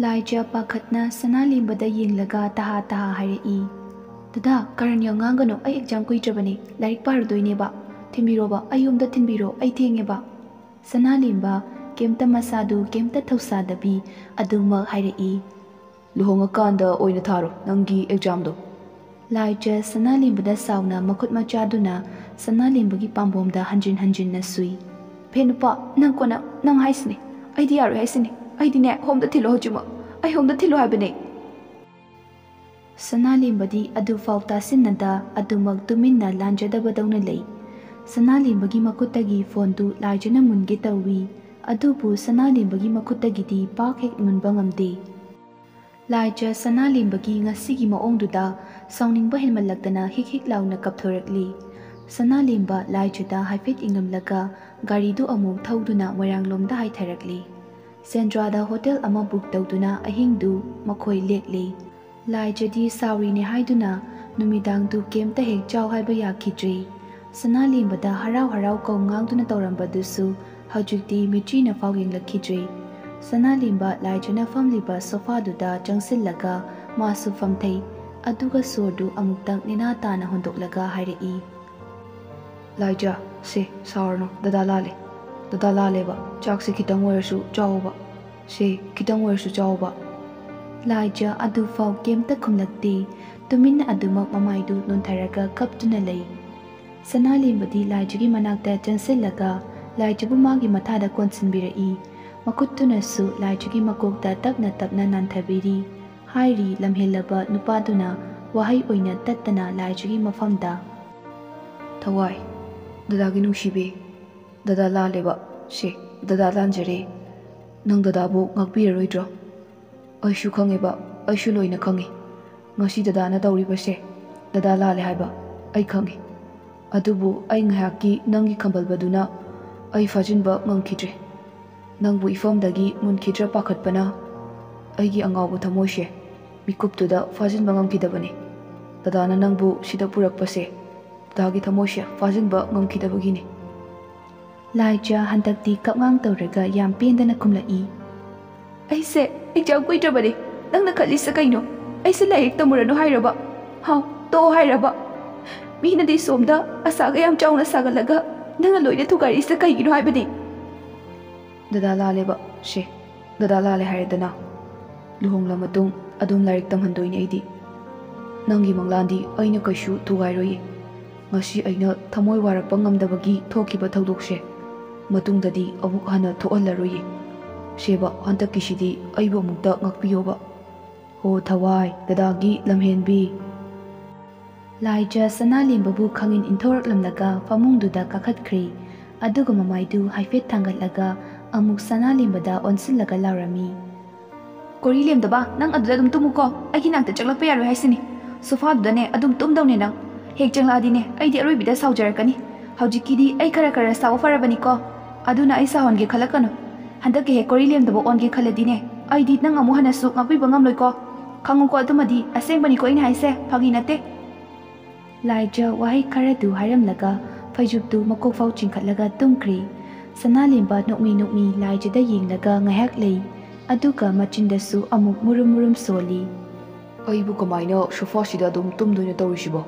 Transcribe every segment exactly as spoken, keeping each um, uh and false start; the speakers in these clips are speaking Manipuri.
ꯂꯥꯏꯖ ꯄꯥꯈꯠꯅ ꯁꯅꯥꯂꯦꯝꯕꯗ ꯌꯦꯡꯂꯒ ꯇꯍꯥ ꯇꯍꯥ ꯍꯥꯏꯔꯛꯏ꯫ "ꯗꯗꯥ, ꯀꯔꯟ ꯌꯥꯝ ꯉꯥꯡꯒꯅꯨ, ꯑꯩ ꯑꯦꯛꯖꯥꯝ ꯀꯨꯏꯗ꯭ꯔꯕꯅꯦ, ꯂꯥꯏꯔꯤꯛ ꯄꯥꯔꯨꯗꯣꯏꯅꯦꯕ꯫ ꯊꯤꯟꯕꯤꯔꯣꯕ, ꯑꯩ ꯌꯨꯝꯗ ꯊꯤꯟꯕꯤꯔꯣ, ꯑꯩ ꯊꯦꯡꯉꯦꯕ"꯫ ꯁꯅꯥꯂꯦꯝꯕ ꯀꯩꯝꯇ ꯃꯁꯥꯗꯨ ꯀꯩꯝꯇ ꯊꯧꯁꯥꯗꯕꯤ ꯑꯗꯨꯃꯛ ꯍꯥꯏꯔꯛꯏ꯫ "ꯂꯨꯍꯣꯡꯉꯀꯥꯟꯗ ꯑꯣꯏꯅ ꯊꯥꯔꯣ ꯅꯪꯒꯤ ꯑꯦꯛꯖꯥꯝꯗꯣ"꯫ ꯂꯥꯏꯖ ꯁꯅꯥꯂꯦꯝꯕꯗ ꯁꯥꯎꯅ ꯃꯈꯨꯠ ꯃꯆꯥꯗꯨꯅ ꯁꯅꯥꯂꯦꯝꯕꯒꯤ ꯄꯥꯝꯕꯣꯝꯗ ꯍꯟꯖꯤꯟ ꯍꯟꯖꯤꯟꯅ ꯁꯨꯏ꯫ "ꯐꯦ ꯅꯨꯄꯥ, ꯅꯪ ꯀꯣꯟꯅ ꯅꯪ ꯍꯥꯏꯁꯤꯅꯦ꯫ ꯑꯩꯗꯤ ꯌꯥꯔꯣꯏ ꯍꯥꯏꯁꯤꯅꯦ꯫ ꯑꯩꯗꯤꯅꯦ ꯍꯣꯝꯗ ꯊꯤꯜꯂꯣ ꯍꯧꯖꯤꯛꯃꯛ꯫ ꯑꯩ ꯍꯣꯝꯗ ꯊꯤꯜꯂꯣ ꯍꯥꯏꯕꯅꯦ"꯫ ꯁꯅꯥꯂꯦꯝꯕꯗꯤ ꯑꯗꯨꯐꯥꯎ ꯇꯥꯁꯤꯟꯅꯗ ꯑꯗꯨꯃꯛ ꯇꯨꯃꯤꯟꯅ ꯂꯥꯟꯖꯗꯕꯗꯧꯅ ꯂꯩ꯫ ꯁꯅꯥꯂꯦꯝꯕꯒꯤ ꯃꯈꯨꯠꯇꯒꯤ ꯐꯣꯟꯗꯨ ꯂꯥꯏꯖꯅ ꯃꯨꯟꯒꯦ ꯇꯧꯏ꯫ ꯑꯗꯨꯕꯨ ꯁꯅꯥꯂꯦꯝꯕꯒꯤ ꯃꯈꯨꯠꯇꯒꯤꯗꯤ ꯄꯥꯛ ꯍꯦꯛ ꯃꯨꯟꯕ ꯉꯝꯗꯦ꯫ ꯂꯥꯏꯖ ꯁꯅꯥꯂꯦꯝꯕꯒꯤ ꯉꯁꯤꯒꯤ ꯃꯑꯣꯡꯗꯨꯗ ꯁꯥꯎꯅꯤꯡꯕ ꯍꯦꯟꯃꯜꯂꯛꯇꯅ ꯍꯤꯛ ꯍꯤꯛ ꯂꯥꯎꯅ ꯀꯞꯊꯣꯔꯛꯂꯤ꯫ ꯁꯅꯥꯂꯦꯝꯕ ꯂꯥꯏꯖꯗ ꯍꯥꯏꯐꯦꯠ ꯌꯦꯡꯂꯝꯂꯒ ꯒꯥꯔꯤꯗꯨ ꯑꯃꯨꯛ ꯊꯧꯗꯨꯅ ꯃꯣꯏꯔꯥꯡꯂꯣꯝꯗ ꯍꯥꯏꯊꯔꯛꯂꯤ꯫ ꯁꯦꯟꯗ꯭ꯔꯥꯗ ꯍꯣꯇꯦꯜ ꯑꯃ ꯕꯨꯛ ꯇꯧꯗꯨꯅ ꯑꯍꯤꯡꯗꯨ ꯃꯈꯣꯏ ꯂꯦꯛꯂꯤ꯫ ꯂꯥꯏꯖꯗꯤ ꯁꯥꯎꯔꯤꯅꯦ ꯍꯥꯏꯗꯨꯅ ꯅꯨꯃꯤꯗꯥꯡꯗꯨ ꯀꯩꯝꯇ ꯍꯦꯛ ꯆꯥꯎ ꯍꯥꯏꯕ ꯌꯥꯈꯤꯗ꯭ꯔꯦ꯫ ꯁꯅꯥꯂꯦꯝꯕꯗ ꯍꯔꯥꯎ ꯍꯔꯥꯎ ꯀꯧ ꯉꯥꯡꯗꯨꯅ ꯇꯧꯔꯝꯕꯗꯨꯁꯨ ꯍꯧꯖꯤꯛꯇꯤ ꯃꯤꯠꯆꯤꯅ ꯐꯥꯎ ꯌꯦꯡꯂꯛꯈꯤꯗ꯭ꯔꯦ꯫ ꯁꯅꯥꯂꯦꯝꯕ ꯂꯥꯏꯖꯅ ꯐꯝꯂꯤꯕ ꯁꯣꯐꯥꯗꯨꯗ ꯆꯪꯁꯤꯜꯂꯒ ꯃꯥꯁꯨ ꯐꯝꯊꯩ꯫ ꯑꯗꯨꯒ ꯁꯣꯔꯗꯨ ꯑꯃꯨꯛꯇꯪ ꯅꯦꯅꯥ ꯇꯥꯅ ꯍꯣꯟꯗꯣꯛꯂꯒ ꯍꯥꯏꯔꯛꯏ꯫ "ꯂꯥꯏꯖ, ꯁꯦ, ꯁꯥꯎꯔꯅꯨ, ꯗꯗꯥ ꯂꯥꯜꯂꯦ꯫ ꯗꯗꯥ ꯂꯥꯜꯂꯦꯕ, ꯆꯥꯛꯁꯦ ꯈꯤꯇꯪ ꯑꯣꯏꯔꯁꯨ ꯆꯥꯎꯕ꯫ ꯁꯦ, ꯈꯤꯇꯪ ꯑꯣꯏꯔꯁꯨ ꯆꯥꯎꯕ"꯫ ꯂꯥꯏꯖ ꯑꯗꯨꯐꯥꯎ ꯀꯩꯝꯇ ꯈꯨꯝꯂꯛꯇꯦ꯫ ꯇꯨꯃꯤꯟꯅ ꯑꯗꯨꯃꯛ ꯃꯃꯥꯏꯗꯨ ꯅꯣꯟꯊꯔꯒ ꯀꯞꯇꯨꯅ ꯂꯩ꯫ ꯁꯅꯥꯂꯦꯝꯕꯗꯤ ꯂꯥꯏꯖꯒꯤ ꯃꯅꯥꯛꯇ ꯆꯪꯁꯤꯜꯂꯒ ꯂꯥꯏꯖꯕꯨ ꯃꯥꯒꯤ ꯃꯊꯥꯗ ꯀꯣꯟꯁꯤꯟꯕꯤꯔꯛꯏ꯫ ꯃꯈꯨꯠꯇꯨꯅꯁꯨ ꯂꯥꯏꯖꯒꯤ ꯃꯀꯣꯛꯇ ꯇꯞꯅ ꯇꯞꯅ ꯅꯥꯟꯊꯕꯤꯔꯤ꯫ ꯍꯥꯏꯔꯤ ꯂꯝꯍꯦꯜꯂꯕ ꯅꯨꯄꯥꯗꯨꯅ ꯋꯥꯍꯩ ꯑꯣꯏꯅ ꯇꯠꯇꯅ ꯂꯥꯏꯖꯒꯤ ꯃꯐꯝꯗ꯫ "ꯊꯋꯥꯏ, ꯗꯗꯥꯒꯤ ꯅꯨꯡꯁꯤꯕꯤ, ꯗꯗꯥ ꯂꯥꯜꯂꯦꯕ꯫ ꯁꯦ, ꯗꯗꯥ ꯂꯥꯟꯖꯔꯦ꯫ ꯅꯪ ꯗꯗꯥꯕꯨ ꯉꯥꯛꯄꯤꯔꯔꯣꯏꯗ꯭ꯔꯣ? ꯑꯩꯁꯨ ꯈꯪꯉꯦꯕ, ꯑꯩꯁꯨ ꯂꯣꯏꯅ ꯈꯪꯉꯤ꯫ ꯉꯁꯤ ꯗꯗꯥꯅ ꯇꯧꯔꯤꯕꯁꯦ, ꯗꯗꯥ ꯂꯥꯜꯂꯦ ꯍꯥꯏꯕ ꯑꯩ ꯈꯪꯉꯤ꯫ ꯑꯗꯨꯕꯨ ꯑꯩ ꯉꯥꯏꯍꯥꯛꯀꯤ ꯅꯪꯒꯤ ꯈꯝꯕꯜꯕꯗꯨꯅ ꯑꯩ ꯐꯥꯖꯤꯟꯕ ꯉꯝꯈꯤꯗ꯭ꯔꯦ꯫ ꯅꯪꯕꯨ ꯏꯐꯝꯗꯒꯤ ꯃꯨꯟꯈꯤꯗ꯭ꯔꯥ ꯄꯥꯈꯠꯄꯅ ꯑꯩꯒꯤ ꯑꯉꯥꯎꯕ ꯊꯃꯣꯏꯁꯦ ꯃꯤꯀꯨꯞꯇꯨꯗ ꯐꯥꯖꯤꯟꯕ ꯉꯝꯈꯤꯗꯕꯅꯤ꯫ ꯗꯗꯥꯅ ꯅꯪꯕꯨ ꯁꯤꯗ ꯄꯨꯔꯛꯄꯁꯦ ꯗꯗꯥꯒꯤ ꯊꯃꯣꯏꯁꯦ ꯐꯥꯖꯤꯟꯕ ꯉꯝꯈꯤꯗꯕꯒꯤꯅꯤ"꯫ ꯂꯥꯏꯖ ꯍꯟꯗꯛꯇꯤ ꯀꯞꯉꯥꯡ ꯇꯧꯔꯒ ꯌꯥꯝ ꯄꯦꯟꯗꯅ ꯈꯨꯝꯂꯛꯏ꯫ ꯑꯩꯁꯦ ꯑꯦꯛꯖꯥꯝ ꯀꯨꯏꯗ꯭ꯔꯕꯅꯦ꯫ ꯅꯪꯅ ꯈꯜꯂꯤꯁꯦ ꯀꯩꯅꯣ? ꯑꯩꯁꯦ ꯂꯥꯏꯔꯤꯛ ꯇꯝꯃꯨꯔꯅꯨ ꯍꯥꯏꯔꯕ? ꯍꯥꯎ, ꯇꯣꯛꯑꯣ ꯍꯥꯏꯔꯕ? ꯃꯤꯅꯗꯤ ꯁꯣꯝꯗ ꯑꯁꯥꯒ ꯌꯥꯝ ꯆꯥꯎꯅ ꯁꯥꯒꯠꯂꯒ ꯅꯪꯅ ꯂꯣꯏꯅ ꯊꯨꯒꯥꯏꯔꯤꯁꯦ ꯀꯩꯒꯤꯅꯣ ꯍꯥꯏꯕꯅꯦ? ꯗꯗꯥ ꯂꯥꯜꯂꯦꯕ꯫ ꯁꯦ, ꯗꯗꯥ ꯂꯥꯜꯂꯦ ꯍꯥꯏꯔꯦꯗꯅ꯫ ꯂꯨꯍꯣꯡꯂ ꯃꯇꯨꯡ ꯑꯗꯨꯝ ꯂꯥꯏꯔꯤꯛ ꯇꯝꯍꯟꯗꯣꯏꯅꯦ ꯑꯩꯗꯤ꯫ ꯅꯪꯒꯤ ꯃꯪꯂꯥꯟꯗꯤ ꯑꯩꯅ ꯀꯩꯁꯨ ꯊꯨꯒꯥꯏꯔꯣꯏꯌꯦ꯫ ꯉꯁꯤ ꯑꯩꯅ ꯊꯃꯣꯏ ꯋꯥꯔꯛꯄ ꯉꯝꯗꯕꯒꯤ ꯊꯣꯛꯈꯤꯕ ꯊꯧꯗꯣꯛꯁꯦ ꯃꯇꯨꯡꯗꯗꯤ ꯑꯃꯨꯛ ꯍꯟꯅ ꯊꯣꯛꯍꯜꯂꯔꯣꯏꯌꯦ꯫ ꯁꯦꯕ, ꯍꯟꯗꯛꯀꯤꯁꯤꯗꯤ ꯑꯩꯕꯨ ꯑꯃꯨꯛꯇ ꯉꯥꯛꯄꯤꯌꯣꯕ꯫ ꯍꯣ ꯊꯋꯥꯏ, ꯗꯗꯥꯒꯤ ꯂꯝꯍꯦꯟꯕꯤ꯫ ꯂꯥꯏꯖ ꯁꯅꯥꯂꯦꯝꯕꯕꯨ ꯈꯪꯏꯟ ꯏꯟꯊꯣꯔꯛꯂꯝꯂꯒ ꯐꯃꯨꯡꯗꯨꯗ ꯀꯥꯈꯠꯈ꯭ꯔꯦ꯫ ꯑꯗꯨꯒ ꯃꯃꯥꯏꯗꯨ ꯍꯥꯏꯐꯦꯠ ꯊꯥꯡꯒꯠꯂꯒ ꯑꯃꯨꯛ ꯁꯅꯥꯂꯦꯝꯕꯗ ꯑꯣꯟꯁꯤꯜꯂꯒ ꯂꯥꯎꯔꯝꯃꯤ꯫ ꯀꯣꯔꯤ ꯂꯦꯝꯗꯕ, ꯅꯪ ꯑꯗꯨꯗ ꯑꯗꯨꯝ ꯇꯨꯝꯃꯨꯀꯣ, ꯑꯩꯒꯤ ꯅꯥꯛꯇ ꯆꯪꯂꯛꯄ ꯌꯥꯔꯣꯏ ꯍꯥꯏꯁꯤꯅꯤ꯫ ꯁꯣꯐꯥꯗꯨꯗꯅꯦ ꯑꯗꯨꯝ ꯇꯨꯝꯗꯧꯅꯦ ꯅꯪ꯫ ꯍꯦꯛ ꯆꯪꯂꯛꯑꯗꯤꯅꯦ ꯑꯩꯗꯤ ꯑꯔꯣꯏꯕꯤꯗ ꯁꯥꯎꯖꯔꯛꯀꯅꯤ꯫ ꯍꯧꯖꯤꯛꯀꯤꯗꯤ ꯑꯩ ꯈꯔ ꯈꯔ ꯁꯥꯎꯕ ꯐꯔꯕꯅꯤꯀꯣ꯫ ꯑꯗꯨꯅ ꯑꯩ ꯁꯥꯎꯍꯟꯒꯦ ꯈꯜꯂꯛꯀꯅꯨ꯫ ꯍꯟꯗꯛꯀꯤ ꯍꯦꯛ ꯀꯣꯔꯤ ꯂꯦꯝꯗꯕ ꯑꯣꯟꯒꯦ ꯈꯜꯂꯗꯤꯅꯦ, ꯑꯩꯗꯤ ꯅꯪ ꯑꯃꯨꯛ ꯍꯟꯅꯁꯨ ꯉꯥꯛꯄꯤꯕ ꯉꯝꯂꯣꯏꯀꯣ꯫ ꯈꯪꯉꯨꯀꯣ, ꯑꯗꯨꯃꯗꯤ ꯑꯁꯦꯡꯕꯅꯤꯀꯣ ꯑꯩꯅ ꯍꯥꯏꯁꯦ, ꯐꯥꯒꯤ ꯅꯠꯇꯦ꯫ ꯂꯥꯏꯖ ꯋꯥꯍꯩ ꯈꯔꯗꯨ ꯍꯥꯏꯔꯝꯂꯒ ꯐꯩꯖꯨꯞꯇꯨ ꯃꯀꯣꯛꯐꯥꯎ ꯆꯤꯡꯈꯠꯂꯒ ꯇꯨꯝꯈ꯭ꯔꯦ꯫ ꯁꯅꯥꯂꯦꯝꯕ ꯅꯣꯛꯃꯤ ꯅꯣꯛꯃꯤ ꯂꯥꯏꯖꯗ ꯌꯦꯡꯂꯒ ꯉꯥꯏꯍꯥꯛ ꯂꯩ꯫ ꯑꯗꯨꯒ ꯃꯆꯤꯟꯗꯁꯨ ꯑꯃꯨꯛ ꯃꯨꯔꯨꯝ ꯃꯨꯔꯨꯝ ꯁꯣꯜꯂꯤ꯫ ꯑꯩꯕꯨ ꯀꯃꯥꯏꯅ ꯁꯣꯐꯥꯁꯤꯗ ꯑꯗꯨꯝ ꯇꯨꯝꯗꯣꯏꯅꯣ ꯇꯧꯔꯤꯁꯤꯕꯣ?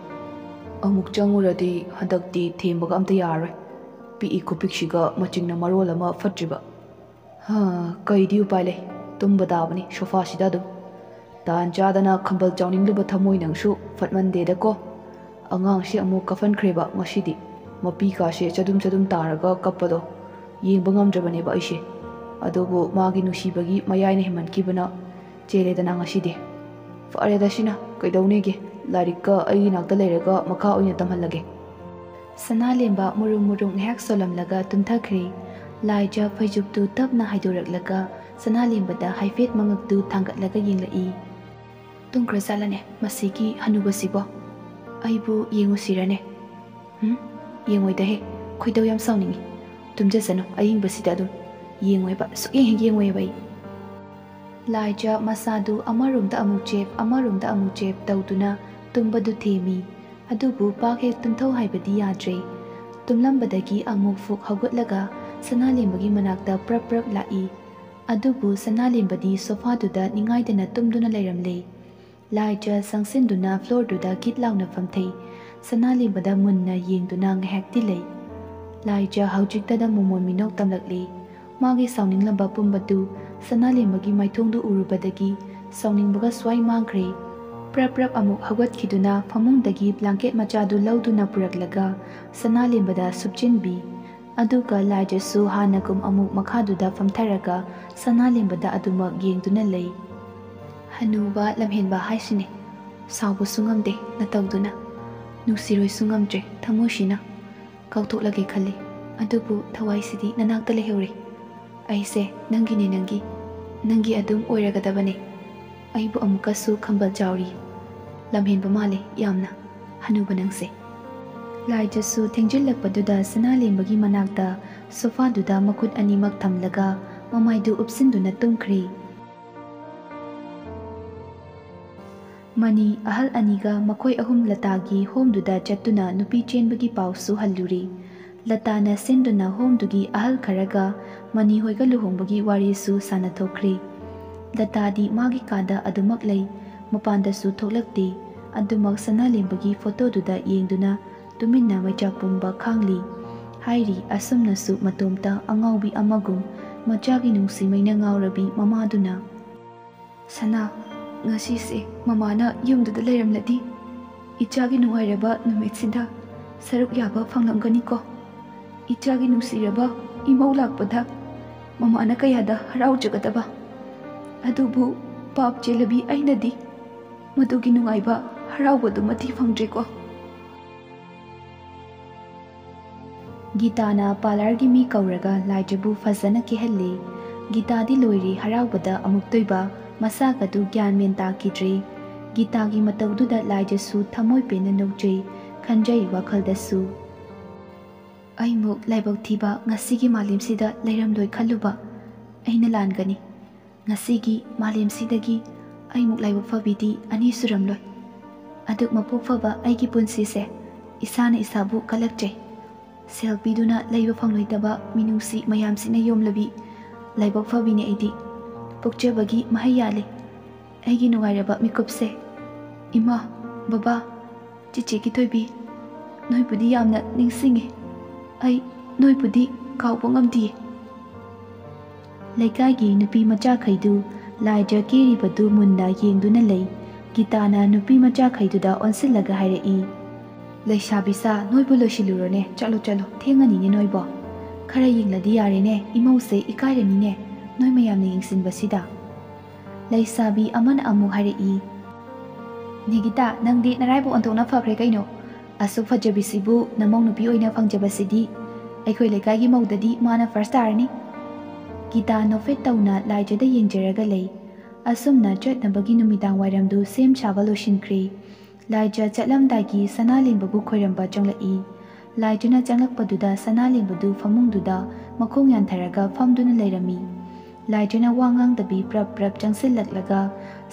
ꯑꯃꯨꯛ ꯆꯪꯉꯨꯔꯗꯤ ꯍꯟꯗꯛꯇꯤ ꯊꯦꯝꯕꯒ ꯑꯝꯇ ꯌꯥꯔꯔꯣꯏ꯫ ꯄꯤꯛꯏ ꯈꯨꯄꯤꯛꯁꯤꯒ ꯃꯆꯤꯡꯅ ꯃꯔꯣꯜ ꯑꯃ ꯐꯠꯇ꯭ꯔꯤꯕ꯫ ꯍꯥ, ꯀꯩꯗꯤ ꯎꯄꯥꯏ ꯂꯩ? ꯇꯨꯝꯕ ꯇꯥꯕꯅꯤ ꯁꯣꯐꯥꯁꯤꯗ ꯑꯗꯨꯝ꯫ ꯇꯥꯟ ꯆꯥꯗꯅ ꯈꯝꯕꯜ ꯆꯥꯎꯅꯤꯡꯂꯨꯕ ꯊꯃꯣꯏ ꯅꯪꯁꯨ ꯐꯠꯃꯟꯗꯦꯗꯀꯣ꯫ ꯑꯉꯥꯡꯁꯦ ꯑꯃꯨꯛ ꯀꯐꯟꯈ꯭ꯔꯦꯕ ꯉꯁꯤꯗꯤ꯫ ꯃꯄꯤꯀꯥꯁꯦ ꯆꯗꯨꯝ ꯆꯗꯨꯝ ꯇꯥꯔꯒ ꯀꯞꯄꯗꯣ ꯌꯦꯡꯕ ꯉꯝꯗ꯭ꯔꯕꯅꯦꯕ ꯑꯩꯁꯦ꯫ ꯑꯗꯨꯕꯨ ꯃꯥꯒꯤ ꯅꯨꯡꯁꯤꯕꯒꯤ ꯃꯌꯥꯏꯅ ꯍꯦꯟꯃꯟꯈꯤꯕꯅ ꯆꯦꯜꯂꯦꯗꯅ ꯉꯁꯤꯗꯤ꯫ ꯐꯔꯦꯗ ꯁꯤꯅ, ꯀꯩꯗꯧꯅꯦꯒꯦ? ꯂꯥꯏꯔꯤꯛꯀ ꯑꯩꯒꯤ ꯅꯥꯛꯇ ꯂꯩꯔꯒ ꯃꯈꯥ ꯑꯣꯏꯅ ꯇꯝꯍꯜꯂꯒꯦ꯫ ꯁꯅꯥꯂꯦꯝꯕ ꯃꯨꯔꯨꯝ ꯃꯨꯔꯨꯝ ꯉꯥꯏꯍꯥꯛ ꯁꯣꯜꯂꯝꯂꯒ ꯇꯨꯝꯊꯈ꯭ꯔꯦ꯫ ꯂꯥꯏꯖ ꯐꯩꯖꯨꯞꯇꯨ ꯇꯞꯅ ꯍꯥꯏꯗꯣꯔꯛꯂꯒ ꯁꯅꯥꯂꯦꯝꯕꯗ ꯍꯥꯏꯐꯦꯠ ꯃꯉꯛꯇꯨ ꯊꯥꯡꯒꯠꯂꯒ ꯌꯦꯡꯂꯛꯏ꯫ ꯇꯨꯝꯈ꯭ꯔꯖꯥꯠꯂꯅꯦ ꯃꯁꯤꯒꯤ ꯍꯅꯨꯕꯁꯤꯕꯣ? ꯑꯩꯕꯨ ꯌꯦꯡꯉꯨꯁꯤꯔꯅꯦ? ꯎꯝ? ꯌꯦꯡꯉꯣꯏꯗꯍꯦ, ꯈꯣꯏꯗꯧ ꯌꯥꯝ ꯁꯥꯎꯅꯤꯡꯉꯤ꯫ ꯇꯨꯝꯖꯁꯅꯨ ꯑꯌꯤꯡꯕꯁꯤꯗ ꯑꯗꯨꯝ꯫ ꯌꯦꯡꯉꯣꯏꯕ, ꯁꯨꯛꯌꯦꯡ ꯍꯦꯛ ꯌꯦꯡꯉꯣꯏꯕ ꯑꯩ꯫ ꯂꯥꯏꯖ ꯃꯁꯥꯗꯨ ꯑꯃꯔꯣꯝꯗ ꯑꯃꯨꯛ ꯆꯦꯞ, ꯑꯃꯔꯣꯝꯗ ꯑꯃꯨꯛ ꯆꯦꯞ ꯇꯧꯗꯨꯅ ꯇꯨꯝꯕꯗꯨ ꯊꯦꯝꯃꯤ꯫ ꯑꯗꯨꯕꯨ ꯄꯥꯛ ꯍꯦꯛ ꯇꯨꯝꯊꯧ ꯍꯥꯏꯕꯗꯤ ꯌꯥꯗ꯭ꯔꯦ꯫ ꯇꯨꯝꯂꯝꯕꯗꯒꯤ ꯑꯃꯨꯛ ꯐꯨꯛ ꯍꯧꯒꯠꯂꯒ ꯁꯅꯥꯂꯦꯝꯕꯒꯤ ꯃꯅꯥꯛꯇ ꯄ꯭ꯔꯞ ꯄ꯭ꯔꯞ ꯂꯥꯛꯏ꯫ ꯑꯗꯨꯕꯨ ꯁꯅꯥꯂꯦꯝꯕꯗꯤ ꯁꯣꯐꯥꯗꯨꯗ ꯅꯤꯡꯉꯥꯏꯗꯅ ꯇꯨꯝꯗꯨꯅ ꯂꯩꯔꯝꯂꯦ꯫ ꯂꯥꯏꯖ ꯆꯪꯁꯤꯟꯗꯨꯅ ꯐ꯭ꯂꯣꯔꯗꯨꯗ ꯀꯤꯠ ꯂꯥꯎꯅ ꯐꯝꯊꯩ꯫ ꯁꯅꯥꯂꯦꯝꯕꯗ ꯃꯨꯟꯅ ꯌꯦꯡꯗꯨꯅ ꯉꯥꯏꯍꯥꯛꯇꯤ ꯂꯩ꯫ ꯂꯥꯏꯖ ꯍꯧꯖꯤꯛꯇꯗ ꯃꯣꯃꯣꯟ ꯃꯤꯅꯣꯛ ꯇꯝꯂꯛꯂꯦ꯫ ꯃꯥꯒꯤ ꯁꯥꯎꯅꯤꯡꯂꯝꯕ ꯄꯨꯝꯕꯗꯨ ꯁꯅꯥꯂꯦꯝꯕꯒꯤ ꯃꯥꯏꯊꯣꯡꯗꯨ ꯎꯔꯨꯕꯗꯒꯤ ꯁꯥꯎꯅꯤꯡꯕꯒ ꯁ꯭ꯋꯥꯏ ꯃꯥꯡꯈ꯭ꯔꯦ꯫ ꯄ꯭ꯔꯞ ꯄ꯭ꯔꯞ ꯑꯃꯨꯛ ꯍꯧꯒꯠꯈꯤꯗꯨꯅ ꯐꯃꯨꯡꯗꯒꯤ ꯕ꯭ꯂꯥꯡꯀꯦꯠ ꯃꯆꯥꯗꯨ ꯂꯧꯗꯨꯅ ꯄꯨꯔꯛꯂꯒ ꯁꯅꯥꯂꯦꯝꯕꯗ ꯁꯨꯞꯆꯤꯟꯕꯤ꯫ ꯑꯗꯨꯒ ꯂꯥꯏꯖꯁꯨ ꯍꯥꯟꯅꯒꯨꯝ ꯑꯃꯨꯛ ꯃꯈꯥꯗꯨꯗ ꯐꯝꯊꯔꯒ ꯁꯅꯥꯂꯦꯝꯕꯗ ꯑꯗꯨꯃꯛ ꯌꯦꯡꯗꯨꯅ ꯂꯩ꯫ ꯍꯅꯨꯕ ꯂꯝꯍꯦꯟꯕ ꯍꯥꯏꯁꯤꯅꯦ꯫ ꯁꯥꯎꯕꯁꯨ ꯉꯝꯗꯦ ꯅꯇꯧꯗꯨꯅ꯫ ꯅꯨꯡꯁꯤꯔꯣꯏꯁꯨ ꯉꯝꯗ꯭ꯔꯦ ꯊꯃꯣꯏꯁꯤꯅ꯫ ꯀꯥꯎꯊꯣꯛꯂꯒꯦ ꯈꯜꯂꯤ꯫ ꯑꯗꯨꯕꯨ ꯊꯋꯥꯏꯁꯤꯗꯤ ꯅꯅꯥꯛꯇ ꯂꯩꯍꯧꯔꯦ꯫ ꯑꯩꯁꯦ ꯅꯪꯒꯤꯅꯦ ꯅꯪꯒꯤ꯫ ꯅꯪꯒꯤ ꯑꯗꯨꯝ ꯑꯣꯏꯔꯒꯗꯕꯅꯦ꯫ ꯑꯩꯕꯨ ꯑꯃꯨꯛꯀꯁꯨ ꯈꯝꯕꯜ ꯆꯥꯎꯔꯤ꯫ ꯂꯝꯍꯦꯟꯕ ꯃꯥꯜꯂꯦ ꯌꯥꯝꯅ꯫ ꯍꯅꯨꯕ ꯅꯪꯁꯦ꯫ ꯂꯥꯏꯖꯁꯨ ꯊꯦꯡꯖꯤꯜꯂꯛꯄꯗꯨꯗ ꯁꯅꯥꯂꯦꯝꯕꯒꯤ ꯃꯅꯥꯛꯇ ꯁꯣꯐꯥꯗꯨꯗ ꯃꯈꯨꯠ ꯑꯅꯤꯃꯛ ꯊꯝꯂꯒ ꯃꯃꯥꯏꯗꯨ ꯎꯞꯁꯤꯟꯗꯨꯅ ꯇꯨꯝꯈ꯭ꯔꯦ꯫ ꯃꯅꯤ ꯑꯍꯜ ꯑꯅꯤꯒ ꯃꯈꯣꯏ ꯑꯍꯨꯝ ꯂꯇꯥꯒꯤ ꯍꯣꯝꯗꯨꯗ ꯆꯠꯇꯨꯅ ꯅꯨꯄꯤ ꯆꯦꯟꯕꯒꯤ ꯄꯥꯎꯁꯨ ꯍꯜꯂꯨꯔꯤ꯫ ꯂꯇꯥꯅ ꯁꯤꯟꯗꯨꯅ ꯍꯣꯝꯗꯨꯒꯤ ꯑꯍꯜ ꯈꯔꯒ ꯃꯅꯤ ꯍꯣꯏꯒ ꯂꯨꯍꯣꯡꯕꯒꯤ ꯋꯥꯔꯤꯁꯨ ꯁꯥꯟꯅꯊꯣꯛꯈ꯭ꯔꯤ꯫ ꯂꯇꯥꯗꯤ ꯃꯥꯒꯤ ꯀꯥꯗ ꯑꯗꯨꯃꯛ ꯂꯩ, ꯃꯄꯥꯟꯗꯁꯨ ꯊꯣꯛꯂꯛꯇꯦ꯫ ꯑꯗꯨꯃꯛ ꯁꯅꯥꯂꯦꯝꯕꯒꯤ ꯐꯣꯇꯣꯗꯨꯗ ꯌꯦꯡꯗꯨꯅ ꯇꯨꯃꯤꯟꯅ ꯃꯩꯆꯥꯛ ꯄꯨꯝꯕ ꯈꯥꯡꯂꯤ꯫ ꯍꯥꯏꯔꯤ ꯑꯁꯨꯝꯅꯁꯨ ꯃꯇꯣꯝꯇ ꯑꯉꯥꯎꯕꯤ ꯑꯃꯒꯨꯝ ꯃꯆꯥꯒꯤ ꯅꯨꯡꯁꯤꯃꯩꯅ ꯉꯥꯎꯔꯕꯤ ꯃꯃꯥꯗꯨꯅ꯫ ꯁꯅꯥ, ꯉꯁꯤꯁꯦ ꯃꯃꯥꯅ ꯌꯨꯝꯗꯨꯗ ꯂꯩꯔꯝꯂꯗꯤ ꯏꯆꯥꯒꯤ ꯅꯨꯡꯉꯥꯏꯔꯕ ꯅꯨꯃꯤꯠꯁꯤꯗ ꯁꯔꯨꯛ ꯌꯥꯕ ꯐꯪꯂꯝꯒꯅꯤꯀꯣ꯫ ꯏꯆꯥꯒꯤ ꯅꯨꯡꯁꯤꯔꯕ ꯏꯃꯧ ꯂꯥꯛꯄꯗ ꯃꯃꯥꯅ ꯀꯌꯥꯗ ꯍꯔꯥꯎꯖꯒꯗꯕ꯫ ꯑꯗꯨꯕꯨ ꯄꯥꯞ ꯆꯦꯜꯂꯕꯤ ꯑꯩꯅꯗꯤ ꯃꯗꯨꯒꯤ ꯅꯨꯡꯉꯥꯏꯕ ꯍꯔꯥꯎꯕꯗꯨꯃꯗꯤ ꯐꯪꯗ꯭ꯔꯦꯀꯣ꯫ ꯒꯤꯇꯥꯅ ꯄꯥꯔꯂꯔꯒꯤ ꯃꯤ ꯀꯧꯔꯒ ꯂꯥꯏꯖꯕꯨ ꯐꯖꯅ ꯀꯦꯍꯜꯂꯤ꯫ ꯒꯤꯇꯥꯗꯤ ꯂꯣꯏꯔꯦ ꯍꯔꯥꯎꯕꯗ ꯑꯃꯨꯛꯇꯣꯏꯕ, ꯃꯁꯥꯒꯗꯨ ꯒ꯭ꯌꯥꯟ ꯃꯦꯟ ꯇꯥꯈꯤꯗ꯭ꯔꯦ꯫ ꯒꯤꯇꯥꯒꯤ ꯃꯇꯧꯗꯨꯗ ꯂꯥꯏꯖꯁꯨ ꯊꯃꯣꯏ ꯄꯦꯟꯅ ꯅꯣꯛꯆꯩ, ꯈꯟꯖꯩ ꯋꯥꯈꯜꯗꯁꯨ꯫ ꯑꯩꯃꯨꯛ ꯂꯥꯏꯕꯛ ꯊꯤꯕ ꯉꯁꯤꯒꯤ ꯃꯥꯂꯦꯝꯁꯤꯗ ꯂꯩꯔꯝꯂꯣꯏ ꯈꯜꯂꯨꯕ ꯑꯩꯅ ꯂꯥꯟꯒꯅꯤ꯫ ꯉꯁꯤꯒꯤ ꯃꯥꯂꯦꯝꯁꯤꯗꯒꯤ ꯑꯩꯃꯨꯛ ꯂꯥꯏꯕꯛ ꯐꯕꯤꯗꯤ ꯑꯅꯤ ꯁꯨꯔꯝꯂꯣꯏ꯫ ꯑꯗꯨꯛ ꯃꯄꯣꯛ ꯐꯕ ꯑꯩꯒꯤ ꯄꯨꯟꯁꯤꯁꯦ ꯏꯁꯥꯅ ꯏꯁꯥꯕꯨ ꯀꯜꯂꯛꯆꯩ꯫ ꯁꯦꯜ ꯄꯤꯗꯨꯅ ꯂꯩꯕ ꯐꯪꯂꯣꯏꯗꯕ ꯃꯤꯅꯨꯡꯁꯤ ꯃꯌꯥꯝꯁꯤꯅ ꯌꯣꯝꯂꯕꯤ ꯂꯥꯏꯕꯛ ꯐꯕꯤꯅꯦ ꯑꯩꯗꯤ꯫ ꯄꯣꯛꯆꯕꯒꯤ ꯃꯍꯩ ꯌꯥꯜꯂꯦ꯫ ꯑꯩꯒꯤ ꯅꯨꯡꯉꯥꯏꯔꯕ ꯃꯤꯀꯨꯞꯁꯦ꯫ ꯏꯃꯥ, ꯕꯕꯥ, ꯆꯤꯆꯦꯒꯤ ꯊꯣꯏꯕꯤ, ꯅꯣꯏꯕꯨꯗꯤ ꯌꯥꯝꯅ ꯅꯤꯡꯁꯤꯡꯉꯤ꯫ ꯑꯩ ꯅꯣꯏꯕꯨꯗꯤ ꯀꯥꯎꯕ ꯉꯝꯗꯤꯌꯦ꯫ ꯂꯩꯀꯥꯏꯒꯤ ꯅꯨꯄꯤ ꯃꯆꯥꯈꯩꯗꯨ ꯂꯥꯏꯖ ꯀꯦꯔꯤꯕꯗꯨ ꯃꯨꯟꯅ ꯌꯦꯡꯗꯨꯅ ꯂꯩ꯫ ꯒꯤꯇꯥꯅ ꯅꯨꯄꯤ ꯃꯆꯥꯈꯩꯗꯨꯗ ꯑꯣꯟꯁꯤꯜꯂꯒ ꯍꯥꯏꯔꯛꯏ, "ꯂꯩꯁꯥꯕꯤꯁꯥ, ꯅꯣꯏꯕꯨ ꯂꯣꯏꯁꯤꯜꯂꯨꯔꯣꯅꯦ, ꯆꯠꯂꯣ ꯆꯠꯂꯣ, ꯊꯦꯡꯉꯅꯤꯅꯦ ꯅꯣꯏꯕꯣ꯫ ꯈꯔ ꯌꯦꯡꯂꯗꯤ ꯌꯥꯔꯦꯅꯦ, ꯏꯃꯧꯁꯦ ꯏꯀꯥꯏꯔꯅꯤꯅꯦ, ꯅꯣꯏ ꯃꯌꯥꯝꯅ ꯌꯦꯡꯁꯤꯟꯕꯁꯤꯗ"꯫ ꯂꯩꯁꯥꯕꯤ ꯑꯃꯅ ꯑꯃꯨꯛ ꯍꯥꯏꯔꯛꯏ, "ꯅꯦ ꯒꯤꯇꯥ, ꯅꯪꯗꯤ ꯅꯔꯥꯏꯕꯛ ꯑꯣꯟꯊꯣꯛꯅ ꯐꯈ꯭ꯔꯦ ꯀꯩꯅꯣ꯫ ꯑꯁꯨꯛ ꯐꯖꯕꯤꯁꯤꯕꯨ ꯅꯃꯧ ꯅꯨꯄꯤ ꯑꯣꯏꯅ ꯐꯪꯖꯕꯁꯤꯗꯤ ꯑꯩꯈꯣꯏ ꯂꯩꯀꯥꯏꯒꯤ ꯃꯧꯗꯗꯤ ꯃꯥꯅ ꯐꯥꯔꯁ ꯇꯥꯔꯅꯤ"꯫ ꯒꯤꯇꯥ ꯅꯣꯛꯐꯦꯠ ꯇꯧꯅ ꯂꯥꯏꯖꯗ ꯌꯦꯡꯖꯔꯒ ꯂꯩ꯫ ꯑꯁꯨꯝꯅ ꯆꯠꯅꯕꯒꯤ ꯅꯨꯃꯤꯗꯥꯡ ꯋꯥꯏꯔꯝꯗꯨ ꯁꯦꯝ ꯁꯥꯕ ꯂꯣꯏꯁꯤꯟꯈ꯭ꯔꯦ꯫ ꯂꯥꯏꯖ ꯆꯠꯂꯝꯗꯥꯏꯒꯤ ꯁꯅꯥꯂꯦꯝꯕꯕꯨ ꯈꯣꯏꯔꯝꯕ ꯆꯪꯂꯛꯏ꯫ ꯂꯥꯏꯖꯅ ꯆꯪꯂꯛꯄꯗꯨꯗ ꯁꯅꯥꯂꯦꯝꯕꯗꯨ ꯐꯃꯨꯡꯗꯨꯗ ꯃꯈꯣꯡ ꯌꯥꯟꯊꯔꯒ ꯐꯝꯗꯨꯅ ꯂꯩꯔꯝꯃꯤ꯫ ꯂꯥꯏꯖꯅ ꯋꯥ ꯉꯥꯡꯗꯕꯤ ꯄ꯭ꯔꯞ ꯄ꯭ꯔꯞ ꯆꯪꯁꯤꯜꯂꯛꯂꯒ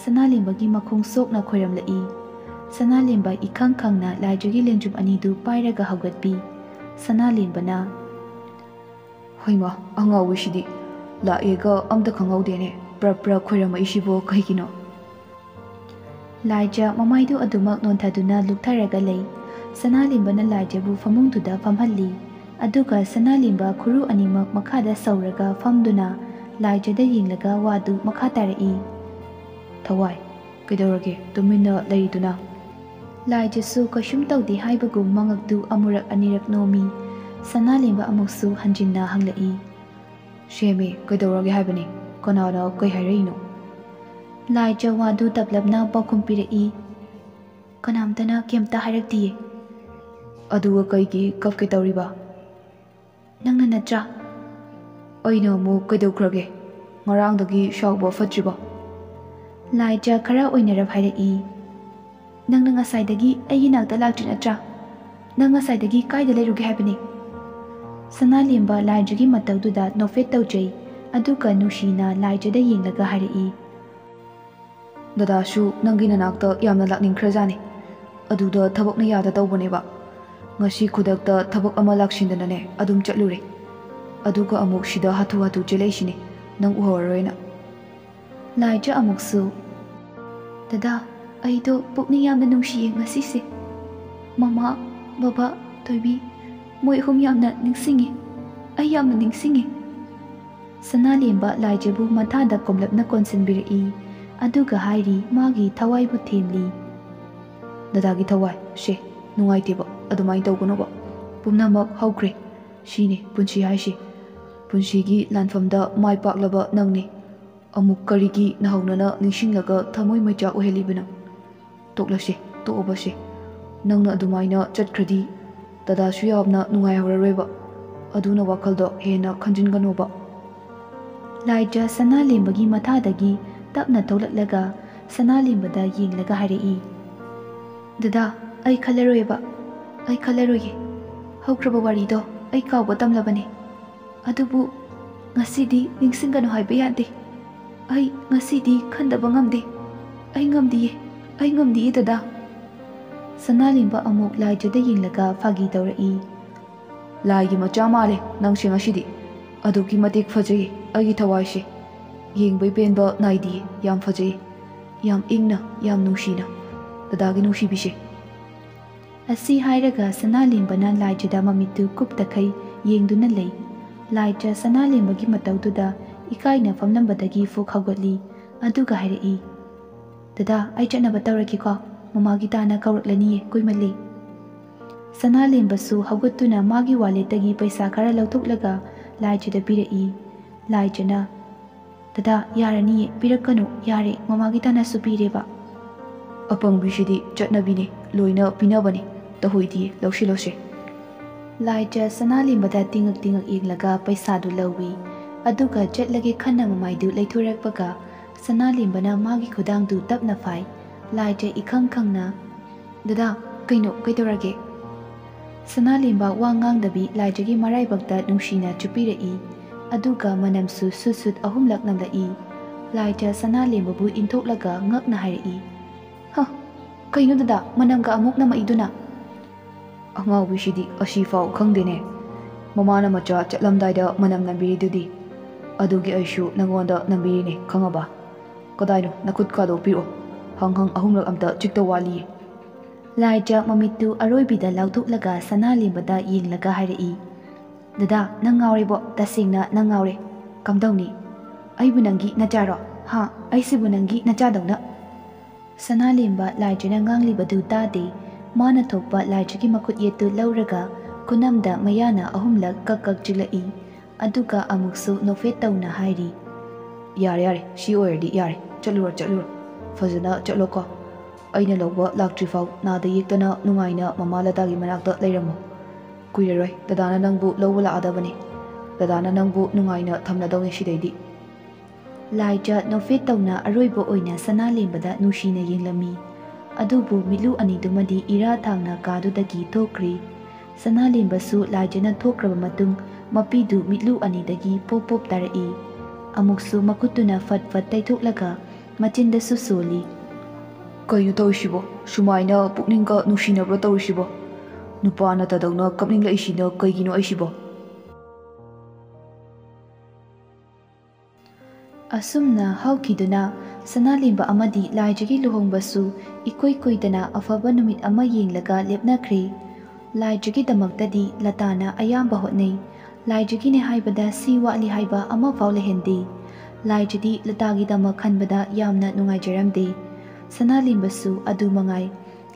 ꯁꯅꯥꯂꯦꯝꯕꯒꯤ ꯃꯈꯣꯡ ꯁꯣꯛꯅ ꯈꯣꯏꯔꯝꯂꯛꯏ꯫ ꯁꯅꯥꯂꯦꯝꯕ ꯏꯈꯪ ꯈꯪꯅ ꯂꯥꯏꯖꯒꯤ ꯂꯦꯡꯖꯨꯝ ꯑꯅꯤꯗꯨ ꯄꯥꯏꯔꯒ ꯍꯧꯒꯠꯄꯤ꯫ ꯁꯅꯥꯂꯦꯝꯕꯅ, "ꯍꯩꯃꯥ, ꯑꯉꯥꯎꯕꯤꯁꯤꯗꯤ ꯂꯥꯛꯑꯦꯒ ꯑꯝꯇ ꯈꯪꯍꯧꯗꯦꯅꯦ, ꯄ꯭ꯔꯞ ꯄ꯭ꯔꯞ ꯈꯣꯏꯔꯝꯃꯛꯏꯁꯤꯕꯣ ꯀꯩꯒꯤꯅꯣ?" ꯂꯥꯏꯖ ꯃꯃꯥꯏꯗꯨ ꯑꯗꯨꯃꯛ ꯅꯣꯟꯊꯗꯨꯅ ꯂꯨꯞꯊꯔꯒ ꯂꯩ꯫ ꯁꯅꯥꯂꯦꯝꯕꯅ ꯂꯥꯏꯖꯕꯨ ꯐꯃꯨꯡꯗꯨꯗ ꯐꯝꯍꯜꯂꯤ꯫ ꯑꯗꯨꯒ ꯁꯅꯥꯂꯦꯝꯕ ꯈꯨꯔꯨ ꯑꯅꯤꯃꯛ ꯃꯈꯥꯗ ꯁꯧꯔꯒ ꯐꯝꯗꯨꯅ ꯂꯥꯏꯖꯗ ꯌꯦꯡꯂꯒ ꯋꯥꯗꯨ ꯃꯈꯥ ꯇꯥꯔꯛꯏ꯫ "ꯊꯋꯥꯏ, ꯀꯩꯗꯧꯔꯒꯦ ꯇꯨꯃꯤꯟꯅ ꯂꯩꯔꯤꯗꯨꯅ?" ꯂꯥꯏꯖꯁꯨ ꯀꯩꯁꯨꯝ ꯇꯧꯗꯦ ꯍꯥꯏꯕꯒꯨꯝ ꯃꯉꯛꯇꯨ ꯑꯃꯨꯔꯛ ꯑꯅꯤꯔꯛ ꯅꯣꯝꯃꯤ꯫ ꯁꯅꯥꯂꯦꯝꯕ ꯑꯃꯨꯛꯁꯨ ꯍꯟꯖꯤꯟꯅ ꯍꯪꯂꯛꯏ꯫ "ꯁꯦꯝꯃꯦ, ꯀꯩꯗꯧꯔꯒꯦ ꯍꯥꯏꯕꯅꯤ? ꯀꯅꯥꯅ ꯀꯩ ꯍꯥꯏꯔꯛꯏꯅꯣ?" ꯂꯥꯏꯖ ꯋꯥꯗꯨ ꯇꯞꯂꯞꯅ ꯄꯥꯎꯈꯨꯝ ꯄꯤꯔꯛꯏ꯫ "ꯀꯅꯥꯝꯇꯅ ꯀꯩꯝꯇ ꯍꯥꯏꯔꯛꯇꯤꯌꯦ꯫" "ꯑꯗꯨꯒ ꯀꯩꯒꯤ ꯀꯞꯀꯦ ꯇꯧꯔꯤꯕ?" "ꯅꯪꯅ ꯅꯠꯇ꯭ꯔꯥ?" "ꯑꯩꯅ ꯑꯃꯨꯛ ꯀꯩꯗꯧꯈ꯭ꯔꯒꯦ? ꯉꯔꯥꯡꯗꯒꯤ ꯁꯥꯎꯕ ꯐꯠꯇ꯭ꯔꯤꯕꯣ?" ꯂꯥꯏꯖ ꯈꯔ ꯑꯣꯏꯅꯔꯞ ꯍꯥꯏꯔꯛꯏ꯫ "ꯅꯪꯅ ꯉꯁꯥꯏꯗꯒꯤ ꯑꯩꯒꯤ ꯅꯥꯛꯇ ꯂꯥꯛꯇ꯭ꯔꯤ ꯅꯠꯇ꯭ꯔꯥ? ꯅꯪ ꯉꯁꯥꯏꯗꯒꯤ ꯀꯥꯏꯗ ꯂꯩꯔꯨꯒꯦ ꯍꯥꯏꯕꯅꯤ?" ꯁꯅꯥꯂꯦꯝꯕ ꯂꯥꯏꯖꯒꯤ ꯃꯇꯧꯗꯨꯗ ꯅꯣꯛꯐꯦꯠ ꯇꯧꯖꯩ, ꯑꯗꯨꯒ ꯅꯨꯡꯁꯤꯅ ꯂꯥꯏꯖꯗ ꯌꯦꯡꯂꯒ ꯍꯥꯏꯔꯛꯏ꯫ "ꯗꯗꯥꯁꯨ ꯅꯪꯒꯤ ꯅꯅꯥꯛꯇ ꯌꯥꯝꯅ ꯂꯥꯛꯅꯤꯡꯈ꯭ꯔꯖꯥꯠꯅꯤ꯫ ꯑꯗꯨꯗ ꯊꯕꯛꯅ ꯌꯥꯗ ꯇꯧꯕꯅꯦꯕ꯫ ꯉꯁꯤ ꯈꯨꯗꯛꯇ ꯊꯕꯛ ꯑꯃ ꯂꯥꯛꯁꯤꯟꯗꯅꯅꯦ ꯑꯗꯨꯝ ꯆꯠꯂꯨꯔꯦ꯫ ꯑꯗꯨꯒ ꯑꯃꯨꯛ ꯁꯤꯗ ꯍꯥꯊꯨ ꯍꯥꯊꯨ ꯆꯦꯜꯂꯛꯏꯁꯤꯅꯦ꯫ ꯅꯪ ꯎꯍꯧꯔꯔꯣꯏꯅ꯫ ꯂꯥꯏꯖ ꯑꯃꯨꯛꯁꯨ, "ꯗꯗꯥ, ꯑꯩꯗꯣ ꯄꯨꯛꯅꯤꯡ ꯌꯥꯝꯅ ꯅꯨꯡꯁꯤꯌꯦ ꯉꯁꯤꯁꯦ꯫ ꯃꯃꯥ, ꯕꯕꯥ, ꯊꯣꯏꯕꯤ, ꯃꯣꯏ ꯑꯍꯨꯝ ꯌꯥꯝꯅ ꯅꯤꯡꯁꯤꯡꯉꯦ꯫ ꯑꯩ ꯌꯥꯝꯅ ꯅꯤꯡꯁꯤꯡꯉꯦ꯫" ꯁꯅꯥꯂꯦꯝꯕ ꯂꯥꯏꯖꯕꯨ ꯃꯊꯥꯗ ꯀꯣꯝꯂꯞꯅ ꯀꯣꯟꯁꯤꯟꯕꯤꯔꯛꯏ, ꯑꯗꯨꯒ ꯍꯥꯏꯔꯤ ꯃꯥꯒꯤ ꯊꯋꯥꯏꯕꯨ ꯊꯦꯝꯂꯤ꯫ "ꯗꯗꯥꯒꯤ ꯊꯋꯥꯏ, ꯁꯦ, ꯅꯨꯡꯉꯥꯏꯇꯦꯕ, ꯑꯗꯨꯃꯥꯏꯅ ꯇꯧꯒꯅꯣꯕ꯫ ꯄꯨꯝꯅꯃꯛ ꯍꯧꯈ꯭ꯔꯦ꯫ ꯁꯤꯅꯤ ꯄꯨꯟꯁꯤ ꯍꯥꯏꯁꯦ꯫ ꯄꯨꯟꯁꯤꯒꯤ ꯂꯥꯟꯐꯝꯗ ꯃꯥꯏ ꯄꯥꯛꯂꯕ ꯅꯪꯅꯤ꯫ ꯑꯃꯨꯛ ꯀꯔꯤꯒꯤ ꯅꯍꯧꯅꯅ ꯅꯤꯡꯁꯤꯡꯂꯒ ꯊꯃꯣꯏ ꯃꯩꯆꯥꯛ ꯑꯣꯏꯍꯜꯂꯤꯕꯅꯣ? ꯇꯣꯛꯂꯁꯦ, ꯇꯣꯛꯑꯕꯁꯦ꯫ ꯅꯪꯅ ꯑꯗꯨꯃꯥꯏꯅ ꯆꯠꯈ꯭ꯔꯗꯤ ꯗꯗꯥꯁꯨ ꯌꯥꯝꯅ ꯅꯨꯡꯉꯥꯏꯍꯧꯔꯔꯣꯏꯕ꯫ ꯑꯗꯨꯅ ꯋꯥꯈꯜꯗꯣ ꯍꯦꯟꯅ ꯈꯟꯖꯤꯟꯒꯅꯣꯕ꯫" ꯂꯥꯏꯖ ꯁꯅꯥꯂꯦꯝꯕꯒꯤ ꯃꯊꯥꯗꯒꯤ ꯇꯞꯅ ꯊꯣꯛꯂꯛꯂꯒ ꯁꯅꯥꯂꯦꯝꯕꯗ ꯌꯦꯡꯂꯒ ꯍꯥꯏꯔꯛꯏ, "ꯗꯗꯥ, ꯑꯩ ꯈꯜꯂꯔꯣꯏꯕ꯫ ꯑꯩ ꯈꯜꯂꯔꯣꯏꯒꯦ꯫ ꯍꯧꯈ꯭ꯔꯕ ꯋꯥꯔꯤꯗꯣ ꯑꯩ ꯀꯥꯎꯕ ꯇꯝꯂꯕꯅꯦ꯫ ꯑꯗꯨꯕꯨ ꯉꯁꯤꯗꯤ ꯅꯤꯡꯁꯤꯡꯒꯅꯨ ꯍꯥꯏꯕ ꯌꯥꯗꯦ꯫ ꯑꯩ ꯉꯁꯤꯗꯤ ꯈꯟꯗꯕ ꯉꯝꯗꯦ꯫ ꯑꯩ ꯉꯝꯗꯤꯌꯦ꯫ ꯑꯩ ꯉꯝꯗꯤꯌꯦ, ꯗꯗꯥ꯫" ꯁꯅꯥꯂꯦꯝꯕ ꯑꯃꯨꯛ ꯂꯥꯏꯖꯗ ꯌꯦꯡꯂꯒ ꯐꯥꯒꯤ ꯇꯧꯔꯛꯏ꯫ "ꯂꯥꯏꯒꯤ ꯃꯆꯥ ꯃꯥꯜꯂꯦ ꯅꯪꯁꯦ ꯉꯁꯤꯗꯤ꯫ ꯑꯗꯨꯛꯀꯤ ꯃꯇꯤꯛ ꯐꯖꯩ ꯑꯩꯒꯤ ꯊꯋꯥꯏꯁꯦ꯫ ꯌꯦꯡꯕꯩ ꯄꯦꯟꯕ ꯅꯥꯏꯗꯤꯌꯦ꯫ ꯌꯥꯝ ꯐꯖꯩ꯫ ꯌꯥꯝ ꯏꯪꯅ, ꯌꯥꯝ ꯅꯨꯡꯁꯤꯅ꯫ ꯗꯗꯥꯒꯤ ꯅꯨꯡꯁꯤꯕꯤꯁꯦ꯫" ꯑꯁꯤ ꯍꯥꯏꯔꯒ ꯁꯅꯥꯂꯦꯝꯕꯅ ꯂꯥꯏꯖꯗ ꯃꯃꯤꯠꯇꯨ ꯀꯨꯞꯇꯈꯩ ꯌꯦꯡꯗꯨꯅ ꯂꯩ꯫ ꯂꯥꯏꯖ ꯁꯅꯥꯂꯦꯝꯕꯒꯤ ꯃꯇꯧꯗꯨꯗ ꯏꯀꯥꯏꯅ ꯐꯝꯂꯝꯕꯗꯒꯤ ꯐꯨꯛ ꯍꯧꯒꯠꯂꯤ꯫ ꯑꯗꯨꯒ ꯍꯥꯏꯔꯛꯏ, "ꯗꯗꯥ, ꯑꯩ ꯆꯠꯅꯕ ꯇꯧꯔꯒꯦꯀꯣ꯫ ꯃꯃꯥꯒꯤ ꯇꯥꯅ ꯀꯧꯔꯛꯂꯅꯤꯌꯦ, ꯀꯨꯏꯃꯜꯂꯤ꯫" ꯁꯅꯥꯂꯦꯝꯕꯁꯨ ꯍꯧꯒꯠꯇꯨꯅ ꯃꯥꯒꯤ ꯋꯥꯂꯦꯠꯇꯒꯤ ꯄꯩꯁꯥ ꯈꯔ ꯂꯧꯊꯣꯛꯂꯒ ꯂꯥꯏꯖꯗ ꯄꯤꯔꯛꯏ꯫ ꯂꯥꯏꯖꯅ, "ꯗꯗꯥ, ꯌꯥꯔꯅꯤꯌꯦ, ꯄꯤꯔꯛꯀꯅꯨ, ꯌꯥꯔꯦ, ꯃꯃꯥꯒꯤ ꯇꯥꯅꯁꯨ ꯄꯤꯔꯦꯕ꯫" "ꯑꯄꯪꯕꯤꯁꯤꯗꯤ ꯆꯠꯅꯕꯤꯅꯤ, ꯂꯣꯏꯅ ꯄꯤꯅꯕꯅꯤ, ꯇꯧꯍꯣꯏꯗꯤ ꯂꯧꯁꯤꯜꯂꯣꯁꯦ꯫" ꯂꯥꯏꯖ ꯁꯅꯥꯂꯦꯝꯕꯗ ꯇꯤꯡꯉꯛ ꯇꯤꯡꯉꯛ ꯌꯦꯡꯂꯒ ꯄꯩꯁꯥꯗꯨ ꯂꯧꯏ꯫ ꯑꯗꯨꯒ ꯆꯠꯂꯒꯦ ꯈꯟꯅ ꯃꯃꯥꯏꯗꯨ ꯂꯩꯊꯣꯔꯛꯄꯒ ꯁꯅꯥꯂꯦꯝꯕꯅ ꯃꯥꯒꯤ ꯈꯨꯗꯥꯡꯗꯨ ꯇꯞꯅ ꯐꯥꯏ꯫ ꯂꯥꯏꯖ ꯏꯈꯪ ꯈꯪꯅ, "ꯗꯗꯥ, ꯀꯩꯅꯣ, ꯀꯩꯗꯧꯔꯒꯦ?" ꯁꯅꯥꯂꯦꯝꯕ ꯋꯥ ꯉꯥꯡꯗꯕꯤ ꯂꯥꯏꯖꯒꯤ ꯃꯔꯥꯏꯕꯛꯇ ꯅꯨꯡꯁꯤꯅ ꯆꯨꯞꯄꯤꯔꯛꯏ꯫ ꯑꯗꯨꯒ ꯃꯅꯝꯁꯨ ꯁꯨꯠ ꯁꯨꯠ ꯑꯍꯨꯝꯂꯛ ꯅꯝꯂꯛꯏ꯫ ꯂꯥꯏꯖ ꯁꯅꯥꯂꯦꯝꯕꯕꯨ ꯏꯟꯊꯣꯛꯂꯒ ꯉꯛꯅ ꯍꯥꯏꯔꯛꯏ, "ꯍ, ꯀꯩꯅꯣ ꯗꯗꯥ, ꯃꯅꯝꯒ ꯑꯃꯨꯛ ꯅꯝꯃꯛꯏꯗꯨꯅ?" "ꯑꯉꯥꯎꯕꯤꯁꯤꯗꯤ ꯑꯁꯤꯐꯥꯎ ꯈꯪꯗꯦꯅꯦ꯫ ꯃꯃꯥꯅ ꯃꯆꯥ ꯆꯠꯂꯝꯗꯥꯏꯗ ꯃꯅꯝ ꯅꯝꯕꯤꯔꯤꯗꯨꯗꯤ꯫ ꯑꯗꯨꯒꯤ ꯑꯩꯁꯨ ꯅꯪꯉꯣꯟꯗ ꯅꯝꯕꯤꯔꯤꯅꯦ, ꯈꯪꯉꯕ? ꯀꯗꯥꯏꯅꯣ? ꯅꯈꯨꯠꯀꯥꯗꯣ ꯄꯤꯔꯛꯑꯣ꯫ ꯍꯪ ꯍꯪ, ꯑꯍꯨꯝꯂꯛ ꯑꯝꯇ ꯆꯤꯛꯇ ꯋꯥꯠꯂꯤꯌꯦ꯫ ꯂꯥꯏꯖ ꯃꯃꯤꯠꯇꯨ ꯑꯔꯣꯏꯕꯤꯗ ꯂꯥꯎꯊꯣꯛꯂꯒ ꯁꯅꯥꯂꯦꯝꯕꯗ ꯌꯦꯡꯂꯒ ꯍꯥꯏꯔꯛꯏ, "ꯗꯗꯥ, ꯅꯪ ꯉꯥꯎꯔꯦꯕꯣ, ꯇꯁꯦꯡꯅ ꯅꯪ ꯉꯥꯎꯔꯦ꯫ ꯀꯝꯗꯧꯅꯤ? ꯑꯩꯕꯨ ꯅꯪꯒꯤ ꯅꯆꯥꯔꯣ? ꯍꯥ? ꯑꯩꯁꯤꯕꯨ ꯅꯪꯒꯤ ꯅꯆꯥꯗꯧꯅ?" ꯁꯅꯥꯂꯦꯝꯕ ꯂꯥꯏꯖꯅ ꯉꯥꯡꯂꯤꯕꯗꯨ ꯇꯥꯗꯦ꯫ ꯃꯥꯅ ꯊꯣꯛꯄ ꯂꯥꯏꯖꯒꯤ ꯃꯈꯨꯠ ꯌꯦꯠꯇꯨ ꯂꯧꯔꯒ ꯈꯨꯅꯝꯗ ꯃꯌꯥꯅ ꯑꯍꯨꯝꯂꯛ ꯀꯛ ꯀꯛ ꯆꯤꯛꯂꯛꯏ꯫ ꯑꯗꯨꯒ ꯑꯃꯨꯛꯁꯨ ꯅꯣꯛꯐꯦꯠ ꯇꯧꯅ ꯍꯥꯏꯔꯤ, "ꯌꯥꯔꯦ, ꯌꯥꯔꯦ, ꯁꯤ ꯑꯣꯏꯔꯗꯤ ꯌꯥꯔꯦ꯫ ꯆꯠꯂꯨꯔꯣ, ꯆꯠꯂꯨꯔꯣ꯫ ꯐꯖꯅ ꯆꯠꯂꯣꯀꯣ꯫ ꯑꯩꯅ ꯂꯧꯕ ꯂꯥꯛꯇ꯭ꯔꯤꯐꯥꯎ ꯅꯥꯗ ꯌꯦꯛꯇꯅ ꯅꯨꯡꯉꯥꯏꯅ ꯃꯃꯥ ꯂꯇꯥꯒꯤ ꯃꯅꯥꯛꯇ ꯂꯩꯔꯝꯃꯣ꯫ ꯀꯨꯏꯔꯔꯣꯏ, ꯗꯗꯥꯅ ꯅꯪꯕꯨ ꯂꯧꯕ ꯂꯥꯛꯑꯗꯕꯅꯤ꯫ ꯗꯗꯥꯅ ꯅꯪꯕꯨ ꯅꯨꯡꯉꯥꯏꯅ ꯊꯝꯂꯗꯧꯅꯤ ꯁꯤꯗꯩꯗꯤ꯫" ꯂꯥꯏꯖ ꯅꯣꯛꯐꯦꯠ ꯇꯧꯅ ꯑꯔꯣꯏꯕ ꯑꯣꯏꯅ ꯁꯅꯥꯂꯦꯝꯕꯗ ꯅꯨꯡꯁꯤꯅ ꯌꯦꯡꯂꯝꯃꯤ꯫ ꯑꯗꯨꯕꯨ ꯃꯤꯠꯂꯨ ꯑꯅꯤꯗꯨꯃꯗꯤ ꯏꯔꯥ ꯊꯥꯡꯅ ꯀꯥꯗꯨꯗꯒꯤ ꯊꯣꯛꯈ꯭ꯔꯦ꯫ ꯁꯅꯥꯂꯦꯝꯕꯁꯨ ꯂꯥꯏꯖꯅ ꯊꯣꯛꯈ꯭ꯔꯕ ꯃꯇꯨꯡ ꯃꯄꯤꯗꯨ ꯃꯤꯠꯂꯨ ꯑꯅꯤꯗꯒꯤ ꯄꯣꯞ ꯄꯣꯞ ꯇꯥꯔꯛꯏ꯫ ꯑꯃꯨꯛꯁꯨ ꯃꯈꯨꯠꯇꯨꯅ ꯐꯠ ꯐꯠ ꯇꯩꯊꯣꯛꯂꯒ ꯃꯆꯤꯟꯗꯁꯨ ꯁꯣꯜꯂꯤ꯫ "ꯀꯩꯅꯣ ꯇꯧꯔꯤꯁꯤꯕꯣ? ꯁꯨꯃꯥꯏꯅ ꯄꯨꯛꯅꯤꯡꯒ ꯅꯨꯡꯁꯤꯅꯕ꯭ꯔꯣ ꯇꯧꯔꯤꯁꯤꯕꯣ? ꯅꯨꯄꯥ ꯅꯠꯇꯗꯧꯅ ꯀꯞꯅꯤꯡꯂꯛꯏꯁꯤꯅ ꯀꯩꯒꯤꯅꯣ ꯑꯩꯁꯤꯕꯣ?" ꯑꯁꯨꯝꯅ ꯍꯧꯈꯤꯗꯨꯅ ꯁꯅꯥꯂꯦꯝꯕ ꯑꯃꯗꯤ ꯂꯥꯏꯖꯒꯤ ꯂꯨꯍꯣꯡꯕꯁꯨ ꯏꯀꯨꯏ ꯀꯨꯏꯗꯅ ꯑꯐꯕ ꯅꯨꯃꯤꯠ ꯑꯃ ꯌꯦꯡꯂꯒ ꯂꯦꯞꯅꯈ꯭ꯔꯦ꯫ ꯂꯥꯏꯖꯒꯤꯗꯃꯛꯇꯗꯤ ꯂꯇꯥꯅ ꯑꯌꯥꯝꯕ ꯍꯣꯠꯅꯩ꯫ ꯂꯥꯏꯖꯒꯤꯅꯦ ꯍꯥꯏꯕꯗ ꯁꯤ ꯋꯥꯠꯂꯤ ꯍꯥꯏꯕ ꯑꯃꯐꯥꯎ ꯂꯩꯍꯟꯗꯦ꯫ ꯂꯥꯏꯖꯗꯤ ꯂꯇꯥꯒꯤꯗꯃꯛ ꯈꯟꯕꯗ ꯌꯥꯝꯅ ꯅꯨꯡꯉꯥꯏꯖꯔꯝꯗꯦ꯫ ꯁꯅꯥꯂꯦꯝꯕꯁꯨ ꯑꯗꯨ ꯃꯉꯥꯏ꯫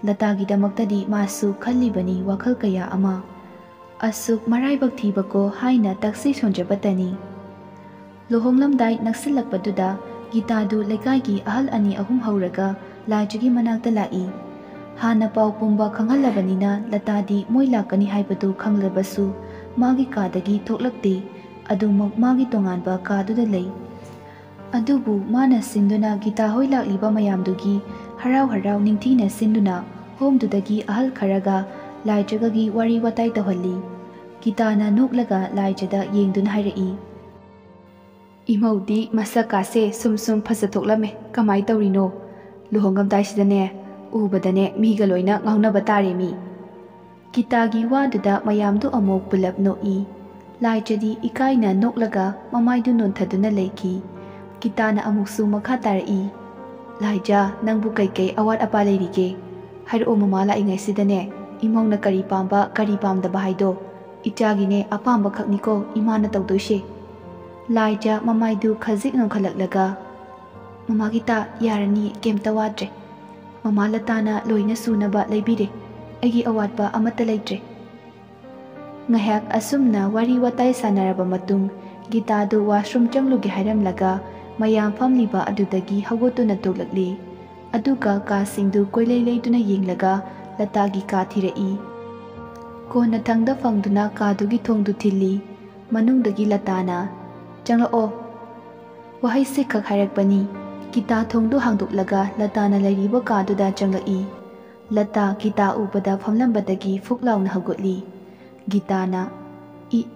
ꯂꯇꯥꯒꯤꯗꯃꯛꯇꯗꯤ ꯃꯥꯁꯨ ꯈꯜꯂꯤꯕꯅꯤ ꯋꯥꯈꯜ ꯀꯌꯥ ꯑꯃ꯫ "ꯑꯁꯨꯛ ꯃꯔꯥꯏꯕꯛ ꯊꯤꯕꯀꯣ" ꯍꯥꯏꯅ ꯇꯛꯁꯤ ꯁꯣꯟꯖꯕꯇꯅꯤ꯫ ꯂꯨꯍꯣꯡꯂꯝꯗꯥꯏ ꯅꯛꯁꯤꯜꯂꯛꯄꯗꯨꯗ ꯒꯤꯇꯥꯗꯨ ꯂꯩꯀꯥꯏꯒꯤ ꯑꯍꯜ ꯑꯅꯤ ꯑꯍꯨꯝ ꯍꯧꯔꯒ ꯂꯥꯏꯖꯒꯤ ꯃꯅꯥꯛꯇ ꯂꯥꯛꯏ꯫ ꯍꯥꯟꯅ ꯄꯥꯎ ꯄꯨꯝꯕ ꯈꯪꯍꯜꯂꯕꯅꯤꯅ ꯂꯇꯥꯗꯤ ꯃꯣꯏ ꯂꯥꯛꯀꯅꯤ ꯍꯥꯏꯕꯗꯨ ꯈꯪꯂꯕꯁꯨ ꯃꯥꯒꯤ ꯀꯥꯗꯒꯤ ꯊꯣꯛꯂꯛꯇꯦ꯫ ꯑꯗꯨꯃꯛ ꯃꯥꯒꯤ ꯇꯣꯉꯥꯟꯕ ꯀꯥꯗꯨꯗ ꯂꯩ꯫ ꯑꯗꯨꯕꯨ ꯃꯥꯅ ꯁꯤꯟꯗꯨꯅ ꯒꯤꯇꯥ ꯍꯣꯏ ꯂꯥꯛꯂꯤꯕ ꯃꯌꯥꯝꯗꯨꯒꯤ ꯍꯔꯥꯎ ꯍꯔꯥꯎ ꯅꯤꯡꯊꯤꯅ ꯁꯤꯟꯗꯨꯅ ꯍꯣꯝꯗꯨꯗꯒꯤ ꯑꯍꯜ ꯈꯔꯒ ꯂꯥꯏꯖꯒꯒꯤ ꯋꯥꯔꯤ ꯋꯥꯇꯥꯏ ꯇꯧꯍꯜꯂꯤ꯫ ꯒꯤꯇꯥꯅ ꯅꯣꯛꯂꯒ ꯂꯥꯏꯖꯗ ꯌꯦꯡꯗꯨꯅ ꯍꯥꯏꯔꯛꯏ, "ꯏꯃꯧꯗꯤ ꯃꯁꯛ ꯀꯥꯁꯦ ꯁꯨꯝ ꯁꯨꯝ ꯐꯖꯊꯣꯛꯂꯝꯃꯦ꯫ ꯀꯃꯥꯏ ꯇꯧꯔꯤꯅꯣ? ꯂꯨꯍꯣꯡꯉꯝꯗꯥꯏꯁꯤꯗꯅꯦ, ꯎꯕꯗꯅꯦ ꯃꯤꯒ ꯂꯣꯏꯅ ꯉꯥꯎꯅꯕ ꯇꯥꯔꯦ ꯃꯤ꯫" ꯒꯤꯇꯥꯒꯤ ꯋꯥꯗꯨꯗ ꯃꯌꯥꯝꯗꯨ ꯑꯃꯨꯛ ꯄꯨꯂꯞ ꯅꯣꯛꯏ꯫ ꯂꯥꯏꯖꯗꯤ ꯏꯀꯥꯏꯅ ꯅꯣꯛꯂꯒ ꯃꯃꯥꯏꯗꯨ ꯅꯣꯟꯊꯗꯨꯅ ꯂꯩꯈꯤ꯫ ꯒꯤꯇꯥꯅ ꯑꯃꯨꯛꯁꯨ ꯃꯈꯥ ꯇꯥꯔꯛꯏ, "ꯂꯥꯏꯖ, ꯅꯪꯕꯨ ꯀꯩꯀꯩ ꯑꯋꯥꯠ ꯑꯄꯥ ꯂꯩꯔꯤꯒꯦ? ꯍꯥꯏꯔꯛꯑꯣ, ꯃꯃꯥ ꯂꯥꯛꯏꯉꯩꯁꯤꯗꯅꯦ, ꯏꯃꯧꯅ ꯀꯔꯤ ꯄꯥꯝꯕ, ꯀꯔꯤ ꯄꯥꯝꯗꯕ ꯍꯥꯏꯗꯣ꯫ ꯏꯆꯥꯒꯤꯅꯦ ꯑꯄꯥꯝꯕ ꯈꯛꯅꯤꯀꯣ ꯏꯃꯥꯅ ꯇꯧꯗꯣꯏꯁꯦ꯫" ꯂꯥꯏꯖ ꯃꯃꯥꯏꯗꯨ ꯈꯖꯤꯛ ꯅꯣꯟꯈꯠꯂꯛꯂꯒ, "ꯃꯃꯥ ꯒꯤꯇꯥ, ꯌꯥꯔꯅꯤ, ꯀꯩꯝꯇ ꯋꯥꯗ꯭ꯔꯦ꯫ ꯃꯃꯥ ꯂꯇꯥꯅ ꯂꯣꯏꯅ ꯁꯨꯅꯕ ꯂꯩꯕꯤꯔꯦ꯫ ꯑꯩꯒꯤ ꯑꯋꯥꯠꯄ ꯑꯃꯠꯇ ꯂꯩꯇ꯭ꯔꯦ꯫" ꯉꯥꯏꯍꯥꯛ ꯑꯁꯨꯝꯅ ꯋꯥꯔꯤ ꯋꯥꯇꯥꯏ ꯁꯥꯟꯅꯔꯕ ꯃꯇꯨꯡ, ꯒꯤꯇꯥꯗꯨ ꯋꯥꯁꯔꯨꯝ ꯆꯪꯂꯨꯒꯦ ꯍꯥꯏꯔꯝꯂꯒ ꯃꯌꯥꯝ ꯐꯝꯂꯤꯕ ꯑꯗꯨꯗꯒꯤ ꯍꯧꯒꯠꯇꯨꯅ ꯊꯣꯛꯂꯛꯂꯤ꯫ ꯑꯗꯨꯒ ꯀꯥꯁꯤꯡꯗꯨ ꯀꯣꯏꯂꯩ ꯂꯩꯗꯨꯅ ꯌꯦꯡꯂꯒ ꯂꯇꯥꯒꯤ ꯀꯥ ꯊꯤꯔꯛꯏ꯫ ꯀꯣꯟꯅꯊꯪꯗ ꯐꯪꯗꯨꯅ ꯀꯥꯗꯨꯒꯤ ꯊꯣꯡꯗꯨ ꯊꯤꯜꯂꯤ꯫ ꯃꯅꯨꯡꯗꯒꯤ ꯂꯇꯥꯅ, "ꯆꯪꯂꯛꯑꯣ꯫" ꯋꯥꯍꯩꯁꯦ ꯈꯛ ꯍꯥꯏꯔꯛꯄꯅꯤ꯫ ꯒꯤꯇꯥ ꯊꯣꯡꯗꯨ ꯍꯥꯡꯗꯣꯛꯂꯒ ꯂꯇꯥꯅ ꯂꯩꯔꯤꯕ ꯀꯥꯗꯨꯗ ꯆꯪꯂꯛꯏ꯫ ꯂꯇꯥ ꯒꯤꯇꯥ ꯎꯕꯗ ꯐꯝꯂꯝꯕꯗꯒꯤ ꯐꯨꯛ ꯂꯥꯎꯅ ꯍꯧꯒꯠꯂꯤ꯫ ꯒꯤꯇꯥꯅ, "ꯏ-,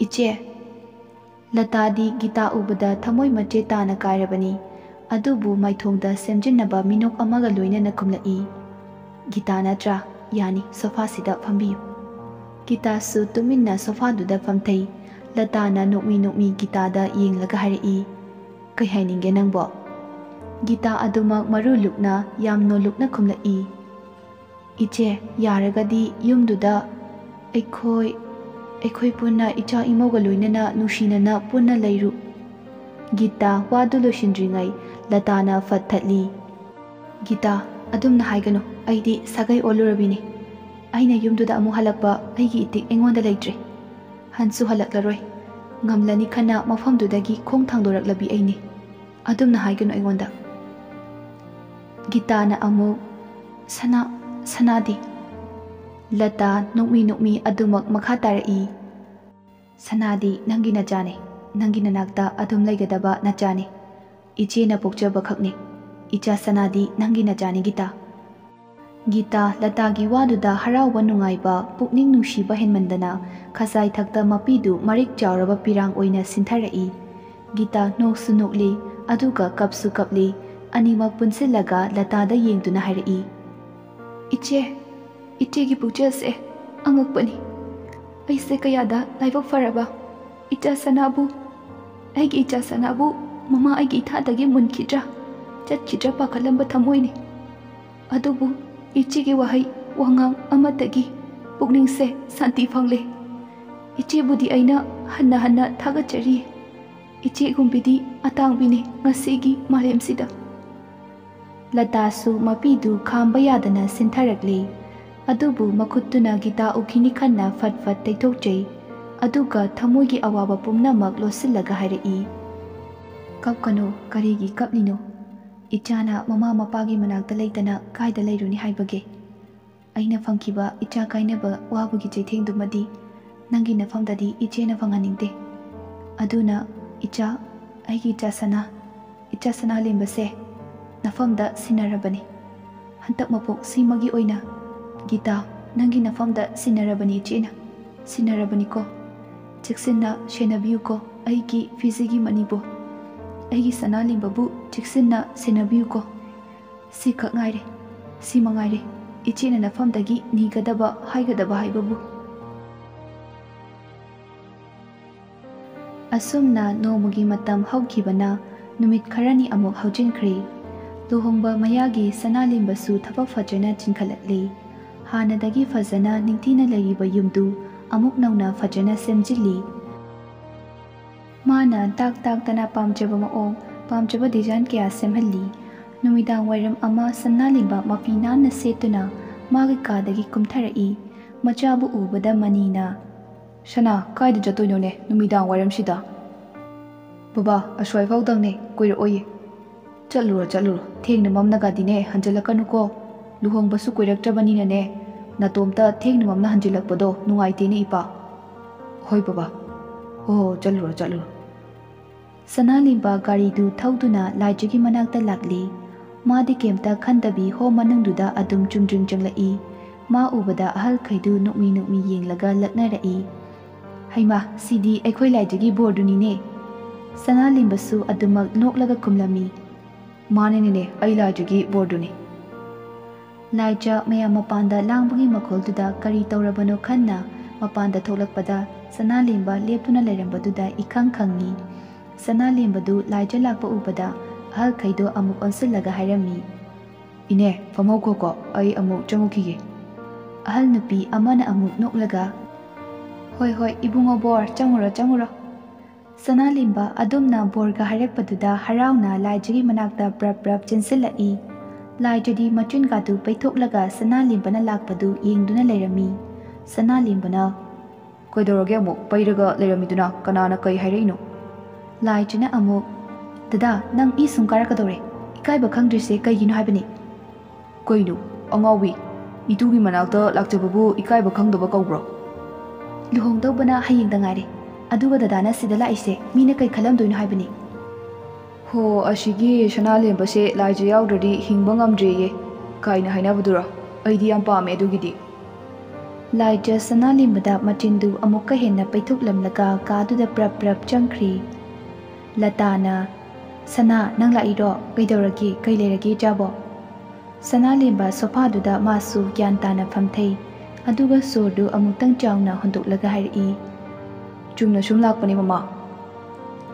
ꯏꯆꯦ꯫" ꯂꯇꯥꯗꯤ ꯒꯤꯇꯥ ꯎꯕꯗ ꯊꯃꯣꯏ ꯃꯆꯦꯠ ꯇꯥꯅ ꯀꯥꯏꯔꯕꯅꯤ꯫ ꯑꯗꯨꯕꯨ ꯃꯥꯏꯊꯣꯡꯗ ꯁꯦꯝꯖꯤꯟꯅꯕ ꯃꯤꯅꯣꯛ ꯑꯃꯒ ꯂꯣꯏꯅꯅ ꯈꯨꯝꯂꯛꯏ꯫ "ꯒꯤꯇꯥ ꯅꯠꯇ꯭ꯔꯥ? ꯌꯥꯅꯤ, ꯁꯣꯐꯥꯁꯤꯗ ꯐꯝꯕꯤꯌꯨ꯫" ꯒꯤꯇꯥꯁꯨ ꯇꯨꯃꯤꯟꯅ ꯁꯣꯐꯥꯗꯨꯗ ꯐꯝꯊꯩ꯫ ꯂꯇꯥꯅ ꯅꯣꯛꯃꯤ ꯅꯣꯛꯃꯤ ꯒꯤꯇꯥꯗ ꯌꯦꯡꯂꯒ ꯍꯥꯏꯔꯛꯏ, "ꯀꯩ ꯍꯥꯏꯅꯤꯡꯒꯦ ꯅꯪꯕꯣ?" ꯒꯤꯇꯥ ꯑꯗꯨꯃꯛ ꯃꯔꯨ ꯂꯨꯛꯅ, ꯌꯥꯝ ꯅꯣꯜꯂꯨꯛꯅ ꯈꯨꯝꯂꯛꯏ, "ꯏꯆꯦ, ꯌꯥꯔꯒꯗꯤ ꯌꯨꯝꯗꯨꯗ ꯑꯩꯈꯣꯏ, ꯑꯩꯈꯣꯏ ꯄꯨꯟꯅ ꯏꯆꯥ ꯏꯃꯧꯒ ꯂꯣꯏꯅꯅ ꯅꯨꯡꯁꯤꯅꯅ ꯄꯨꯟꯅ ꯂꯩꯔꯨ꯫" ꯒꯤꯇꯥ ꯋꯥꯗꯨ ꯂꯣꯏꯁꯤꯟꯗ꯭ꯔꯤꯉꯩ ꯂꯇꯥꯅ ꯐꯠ ꯊꯠꯂꯤ꯫ "ꯒꯤꯇꯥ, ꯑꯗꯨꯝꯅ ꯍꯥꯏꯒꯅꯨ, ꯑꯩꯗꯤ ꯁꯥꯒꯩ ꯑꯣꯜꯂꯨꯔꯕꯤꯅꯤ꯫ ꯑꯩꯅ ꯌꯨꯝꯗꯨꯗ ꯑꯃꯨꯛ ꯍꯜꯂꯛꯄ ꯑꯩꯒꯤ ꯏꯇꯤꯛ ꯑꯩꯉꯣꯟꯗ ꯂꯩꯇ꯭ꯔꯦ꯫ ꯍꯟꯁꯨ ꯍꯜꯂꯛꯂꯔꯣꯏ꯫ ꯉꯝꯂꯅꯤ ꯈꯟꯅ ꯃꯐꯝꯗꯨꯗꯒꯤ ꯈꯣꯡ ꯊꯥꯡꯗꯣꯔꯛꯂꯕꯤ ꯑꯩꯅꯤ꯫ ꯑꯗꯨꯝꯅ ꯍꯥꯏꯒꯅꯨ ꯑꯩꯉꯣꯟꯗ꯫" ꯒꯤꯇꯥꯅ ꯑꯃꯨꯛ, "ꯁꯅꯥ, ꯁꯅꯥꯗꯤ?" ꯂꯇꯥ ꯅꯣꯛꯃꯤ ꯅꯣꯛꯃꯤ ꯑꯗꯨꯃꯛ ꯃꯈꯥ ꯇꯥꯔꯛꯏ, "ꯁꯅꯥꯗꯤ ꯅꯪꯒꯤ ꯅꯆꯥꯅꯦ, ꯅꯪꯒꯤ ꯅꯅꯥꯛꯇ ꯑꯗꯨꯝ ꯂꯩꯒꯗꯕ ꯅꯆꯥꯅꯦ꯫ ꯏꯆꯦꯅ ꯄꯣꯛꯆꯕ ꯈꯛꯅꯦ꯫ ꯏꯆꯥ ꯁꯅꯥꯗꯤ ꯅꯪꯒꯤ ꯅꯆꯥꯅꯤ ꯒꯤꯇꯥ꯫" ꯒꯤꯇꯥ ꯂꯇꯥꯒꯤ ꯋꯥꯗꯨꯗ ꯍꯔꯥꯎꯕ ꯅꯨꯡꯉꯥꯏꯕ, ꯄꯨꯛꯅꯤꯡ ꯅꯨꯡꯁꯤꯕ ꯍꯦꯟꯃꯟꯗꯅ ꯈꯖꯥꯏ ꯊꯛꯇ ꯃꯄꯤꯗꯨ ꯃꯔꯤꯛ ꯆꯥꯎꯔꯕ ꯄꯤꯔꯥꯡ ꯑꯣꯏꯅ ꯁꯤꯟꯊꯔꯛꯏ꯫ ꯒꯤꯇꯥ ꯅꯣꯛꯁꯨ ꯅꯣꯛꯂꯤ, ꯑꯗꯨꯒ ꯀꯞꯁꯨ ꯀꯞꯂꯤ꯫ ꯑꯅꯤꯃꯛ ꯄꯨꯟꯁꯤꯜꯂꯒ ꯂꯇꯥꯗ ꯌꯦꯡꯗꯨꯅ ꯍꯥꯏꯔꯛꯏ, "ꯏꯆꯦ, ꯏꯆꯦꯒꯤ ꯄꯨꯛꯆꯦꯜꯁꯦ ꯑꯉꯛꯄꯅꯤ꯫ ꯑꯩꯁꯦ ꯀꯌꯥꯗ ꯂꯥꯏꯕꯛ ꯐꯔꯕ꯫ ꯏꯆꯥ ꯁꯅꯥꯕꯨ, ꯑꯩꯒꯤ ꯏꯆꯥ ꯁꯅꯥꯕꯨ ꯃꯃꯥ ꯑꯩꯒꯤ ꯏꯊꯥꯗꯒꯤ ꯃꯨꯟꯈꯤꯗ꯭ꯔꯥ, ꯆꯠꯈꯤꯗ꯭ꯔꯥ ꯄꯥꯈꯠꯂꯝꯕ ꯊꯃꯣꯏꯅꯤ꯫ ꯑꯗꯨꯕꯨ ꯏꯆꯦꯒꯤ ꯋꯥꯍꯩ ꯋꯥꯉꯥꯡ ꯑꯃꯠꯇꯒꯤ ꯄꯨꯛꯅꯤꯡꯁꯦ ꯁꯥꯟꯇꯤ ꯐꯪꯂꯦ꯫ ꯏꯆꯦꯕꯨꯗꯤ ꯑꯩꯅ ꯍꯟꯅ ꯍꯟꯅ ꯊꯥꯒꯠꯆꯔꯤ꯫ ꯏꯆꯦꯒꯨꯝꯕꯤꯗꯤ ꯑꯇꯥꯡꯕꯤꯅꯤ ꯉꯁꯤꯒꯤ ꯃꯥꯂꯦꯝꯁꯤꯗ꯫ ꯂꯇꯥꯁꯨ ꯃꯄꯤꯗꯨ ꯈꯥꯝꯕ ꯌꯥꯗꯅ ꯁꯤꯟꯊꯔꯛꯂꯦ꯫ ꯑꯗꯨꯕꯨ ꯃꯈꯨꯠꯇꯨꯅ ꯒꯤꯇꯥ ꯎꯈꯤꯅꯤ ꯈꯟꯅ ꯐꯠ ꯐꯠ ꯇꯩꯊꯣꯛꯆꯩ꯫ ꯑꯗꯨꯒ ꯊꯃꯣꯏꯒꯤ ꯑꯋꯥꯕ ꯄꯨꯝꯅꯃꯛ ꯂꯣꯠꯁꯤꯜꯂꯒ ꯍꯥꯏꯔꯛꯏ, "ꯀꯞꯀꯅꯨ, ꯀꯔꯤꯒꯤ ꯀꯞꯂꯤꯅꯣ? ꯏꯆꯥꯅ ꯃꯃꯥ ꯃꯄꯥꯒꯤ ꯃꯅꯥꯛꯇ ꯂꯩꯇꯅ ꯀꯥꯏꯗ ꯂꯩꯔꯨꯅꯤ ꯍꯥꯏꯕꯒꯦ? ꯑꯩꯅ ꯐꯪꯈꯤꯕ ꯏꯆꯥ ꯀꯥꯏꯅꯕ ꯋꯥꯕꯒꯤ ꯆꯩꯊꯦꯡꯗꯨꯃꯗꯤ ꯅꯪꯒꯤ ꯅꯐꯝꯗꯗꯤ ꯏꯆꯦꯅ ꯐꯪꯍꯟꯅꯤꯡꯗꯦ꯫ ꯑꯗꯨꯅ ꯏꯆꯥ, ꯑꯩꯒꯤ ꯏꯆꯥ ꯁꯅꯥ, ꯏꯆꯥ ꯁꯅꯥ ꯂꯦꯝꯕꯁꯦ ꯅꯐꯝꯗ ꯁꯤꯟꯅꯔꯕꯅꯤ꯫ ꯍꯟꯇꯛ ꯃꯄꯣꯛ ꯁꯤꯃꯒꯤ ꯑꯣꯏꯅ ꯒꯤꯇꯥ, ꯅꯪꯒꯤ ꯅꯐꯝꯗ ꯁꯤꯟꯅꯔꯕꯅꯤ ꯏꯆꯦꯅ꯫ ꯁꯤꯟꯅꯔꯕꯅꯤꯀꯣ꯫ ꯆꯦꯛꯁꯤꯟꯅ ꯁꯦꯟꯅꯕꯤꯌꯨꯀꯣ ꯑꯩꯒꯤ ꯐꯤꯖꯤꯒꯤ ꯃꯅꯤꯕꯨ꯫ ꯑꯩꯒꯤ ꯁꯅꯥ ꯂꯦꯝꯕꯕꯨ ꯆꯦꯛꯁꯤꯟꯅ ꯁꯦꯟꯅꯕꯤꯌꯨꯀꯣ꯫ ꯁꯤꯈꯛ ꯉꯥꯏꯔꯦ, ꯁꯤ ꯃꯉꯥꯏꯔꯦ ꯏꯆꯦꯅ ꯅꯐꯝꯗꯒꯤ ꯅꯤꯒꯗꯕ ꯍꯥꯏꯒꯗꯕ ꯍꯥꯏꯕꯕꯨ꯫" ꯑꯁꯨꯝꯅ ꯅꯣꯡꯃꯒꯤ ꯃꯇꯝ ꯍꯧꯈꯤꯕꯅ ꯅꯨꯃꯤꯠ ꯈꯔꯅꯤ ꯑꯃꯨꯛ ꯍꯧꯖꯤꯟꯈ꯭ꯔꯦ꯫ ꯂꯨꯍꯣꯡꯕ ꯃꯌꯥꯒꯤ ꯁꯅꯥ ꯂꯦꯝꯕꯁꯨ ꯊꯕꯛ ꯐꯖꯅ ꯆꯤꯟꯈꯠꯂꯛꯂꯦ꯫ ꯍꯥꯟꯅꯗꯒꯤ ꯐꯖꯅ ꯅꯤꯡꯊꯤꯅ ꯂꯩꯔꯤꯕ ꯌꯨꯝꯗꯨ ꯑꯃꯨꯛ ꯅꯧꯅ ꯐꯖꯅ ꯁꯦꯝꯖꯤꯜꯂꯤ꯫ ꯃꯥꯅ ꯇꯥꯛ ꯇꯥꯛꯇꯅ ꯄꯥꯝꯖꯕ ꯃꯑꯣꯡ, ꯄꯥꯝꯖꯕ ꯗꯤꯖꯥꯏꯟ ꯀꯌꯥ ꯁꯦꯝꯍꯜꯂꯤ꯫ ꯅꯨꯃꯤꯗꯥꯡ ꯋꯥꯏꯔꯝ ꯑꯃ ꯁꯅꯥ ꯂꯦꯝꯕ ꯃꯐꯤ ꯅꯥꯟꯅ ꯁꯦꯠꯇꯨꯅ ꯃꯥꯒꯤ ꯀꯥꯗꯒꯤ ꯀꯨꯝꯊꯔꯛꯏ꯫ ꯃꯆꯥꯕꯨ ꯎꯕꯗ ꯃꯅꯤꯅ, "ꯁꯅꯥ, ꯀꯥꯏꯗ ꯆꯠꯇꯣꯏꯅꯣꯅꯦ ꯅꯨꯃꯤꯗꯥꯡ ꯋꯥꯏꯔꯝꯁꯤꯗ?" "ꯕꯕꯥ, ꯑꯁ꯭ꯋꯥꯏꯐꯥꯎꯗꯪꯅꯦ, ꯀꯨꯏꯔꯛꯑꯣꯏꯌꯦ꯫" "ꯆꯠꯂꯨꯔꯣ, ꯆꯠꯂꯨꯔꯣ, ꯊꯦꯡꯅ ꯃꯝꯅꯒꯗꯤꯅꯦ ꯍꯟꯖꯤꯜꯂꯛꯀꯅꯨꯀꯣ꯫ ꯂꯨꯍꯣꯡꯕꯁꯨ ꯀꯨꯏꯔꯛꯇ꯭ꯔꯕꯅꯤꯅꯅꯦ, ꯅꯥꯇꯣꯝꯇ ꯊꯦꯡꯅ ꯃꯝꯅ ꯍꯟꯖꯤꯜꯂꯛꯄꯗꯣ ꯅꯨꯡꯉꯥꯏꯇꯦꯅꯦ ꯏꯄꯥ꯫" "ꯍꯣꯏ ꯕꯕꯥ, ꯍꯣ ꯍꯣ, ꯆꯠꯂꯨꯔꯣ, ꯆꯠꯂꯨꯔꯣ꯫" ꯁꯅꯥꯂꯦꯝꯕ ꯒꯥꯔꯤꯗꯨ ꯊꯧꯗꯨꯅ ꯂꯥꯏꯖꯒꯤ ꯃꯅꯥꯛꯇ ꯂꯥꯛꯂꯤ꯫ ꯃꯥꯗꯤ ꯀꯩꯝꯇ ꯈꯟꯗꯕꯤ ꯍꯣꯝ ꯃꯅꯨꯡꯗꯨꯗ ꯑꯗꯨꯝ ꯆꯨꯝꯗ꯭ꯔꯤꯡ ꯆꯪꯂꯛꯏ꯫ ꯃꯥ ꯎꯕꯗ ꯑꯍꯜꯈꯩꯗꯨ ꯅꯣꯛꯃꯤ ꯅꯣꯛꯃꯤ ꯌꯦꯡꯂꯒ ꯂꯛꯅꯔꯛꯏ꯫ "ꯍꯩꯃꯥ, ꯁꯤꯗꯤ ꯑꯩꯈꯣꯏ ꯂꯥꯏꯖꯒꯤ ꯕꯣꯔꯗꯨꯅꯤꯅꯦ!" ꯁꯅꯥꯂꯦꯝꯕꯁꯨ ꯑꯗꯨꯃꯛ ꯅꯣꯛꯂꯒ ꯈꯨꯝꯂꯝꯃꯤ꯫ "ꯃꯥꯅꯤꯅꯦ, ꯑꯩ ꯂꯥꯏꯖꯒꯤ ꯕꯣꯔꯗꯨꯅꯤ꯫" ꯂꯥꯏꯖ ꯃꯌꯥꯝ ꯃꯄꯥꯟꯗ ꯂꯥꯡꯕꯒꯤ ꯃꯈꯣꯜꯗꯨꯗ ꯀꯔꯤ ꯇꯧꯔꯕꯅꯣ ꯈꯟꯅ ꯃꯄꯥꯟꯗ ꯊꯣꯛꯂꯛꯄꯗ ꯁꯅꯥꯂꯦꯝꯕ ꯂꯦꯞꯇꯨꯅ ꯂꯩꯔꯝꯕꯗꯨꯗ ꯏꯈꯪ ꯈꯪꯉꯤ꯫ ꯁꯅꯥꯂꯦꯝꯕꯗꯨ ꯂꯥꯏꯖ ꯂꯥꯛꯄ ꯎꯕꯗ ꯑꯍꯜꯈꯩꯗꯣ ꯑꯃꯨꯛ ꯑꯣꯟꯁꯤꯜꯂꯒ ꯍꯥꯏꯔꯝꯃꯤ, "ꯏꯅꯦ, ꯐꯝꯍꯧꯈꯣꯀꯣ, ꯑꯩ ꯑꯃꯨꯛ ꯆꯪꯉꯨꯈꯤꯒꯦ꯫" ꯑꯍꯜ ꯅꯨꯄꯤ ꯑꯃꯅ ꯑꯃꯨꯛ ꯅꯣꯛꯂꯒ, "ꯍꯣꯏ ꯍꯣꯏ ꯏꯕꯨꯡꯉꯣ ꯕꯣꯔ, ꯆꯪꯉꯨꯔꯣ ꯆꯪꯉꯨꯔꯣ꯫" ꯁꯅꯥꯂꯦꯝꯕ ꯑꯗꯨꯝꯅ ꯕꯣꯔꯒ ꯍꯥꯏꯔꯛꯄꯗꯨꯗ ꯍꯔꯥꯎꯅ ꯂꯥꯏꯖꯒꯤ ꯃꯅꯥꯛꯇ ꯄ꯭ꯔꯞ ꯄ꯭ꯔꯞ ꯆꯦꯟꯁꯤꯜꯂꯛꯏ꯫ ꯂꯥꯏꯖꯗꯤ ꯃꯆꯤꯟꯒꯥꯗꯨ ꯄꯩꯊꯣꯛꯂꯒ ꯁꯅꯥꯂꯦꯝꯕꯅ ꯂꯥꯛꯄꯗꯨ ꯌꯦꯡꯗꯨꯅ ꯂꯩꯔꯝꯃꯤ꯫ ꯁꯅꯥꯂꯦꯝꯕꯅ, "ꯀꯩꯗꯧꯔꯒꯦ ꯑꯃꯨꯛ ꯄꯩꯔꯒ ꯂꯩꯔꯝꯃꯤꯗꯨꯅ? ꯀꯅꯥꯅ ꯀꯩ ꯍꯥꯏꯔꯛꯏꯅꯣ?" ꯂꯥꯏꯖꯅ ꯑꯃꯨꯛ, "ꯗꯗꯥ, ꯅꯪ ꯏ ꯁꯨꯝ ꯀꯥꯔꯛꯀꯗꯧꯔꯦ꯫ ꯏꯀꯥꯏꯕ ꯈꯪꯗ꯭ꯔꯤꯁꯦ ꯀꯩꯒꯤꯅꯣ ꯍꯥꯏꯕꯅꯤ?" "ꯀꯩꯅꯣ, ꯑꯉꯥꯎꯕꯤ, ꯏꯇꯨꯒꯤ ꯃꯅꯥꯛꯇ ꯂꯥꯛꯆꯕꯕꯨ ꯏꯀꯥꯏꯕ ꯈꯪꯗꯕ ꯀꯧꯕ꯭ꯔꯣ?" "ꯂꯨꯍꯣꯡꯗꯧꯕꯅ ꯍꯌꯦꯡꯗ ꯉꯥꯏꯔꯦ, ꯑꯗꯨꯒ ꯗꯗꯥꯅ ꯁꯤꯗ ꯂꯥꯛꯏꯁꯦ ꯃꯤꯅ ꯀꯩ ꯈꯜꯂꯝꯗꯣꯏꯅꯣ ꯍꯥꯏꯕꯅꯤ?" "ꯍꯣ, ꯑꯁꯤꯒꯤ ꯁꯅꯥꯂꯦꯝꯕꯁꯦ ꯂꯥꯏꯖ ꯌꯥꯎꯗ꯭ꯔꯗꯤ ꯍꯤꯡꯕ ꯉꯝꯗ꯭ꯔꯦꯌꯦ" ꯀꯥꯏꯅ ꯍꯥꯏꯅꯕꯗꯨꯔꯣ? ꯑꯩꯗꯤ ꯌꯥꯝ ꯄꯥꯝꯃꯦ ꯑꯗꯨꯒꯤꯗꯤ꯫ ꯂꯥꯏꯖ ꯁꯅꯥꯂꯦꯝꯕꯗ ꯃꯆꯤꯟꯗꯨ ꯑꯃꯨꯛꯀ ꯍꯦꯟꯅ ꯄꯩꯊꯣꯛꯂꯝꯂꯒ ꯀꯥꯗꯨꯗ ꯄ꯭ꯔꯞ ꯄ꯭ꯔꯞ ꯆꯪꯈ꯭ꯔꯤ꯫ ꯂꯇꯥꯅ, "ꯁꯅꯥ, ꯅꯪ ꯂꯥꯛꯏꯔꯣ? ꯀꯩꯗꯧꯔꯒꯦ? ꯀꯩ ꯂꯩꯔꯒꯦ ꯏꯆꯥꯕꯣ?" ꯁꯅꯥꯂꯦꯝꯕ ꯁꯣꯐꯥꯗꯨꯗ ꯃꯥꯁꯨ ꯒ꯭ꯌꯥꯟ ꯇꯥꯅ ꯐꯝꯊꯩ꯫ ꯑꯗꯨꯒ ꯁꯣꯔꯗꯨ ꯑꯃꯨꯛꯇꯪ ꯆꯥꯎꯅ ꯍꯣꯟꯗꯣꯛꯂꯒ ꯍꯥꯏꯔꯛꯏ, "ꯆꯨꯝꯅ ꯁꯨꯝ ꯂꯥꯛꯄꯅꯦ, ꯃꯃꯥ꯫"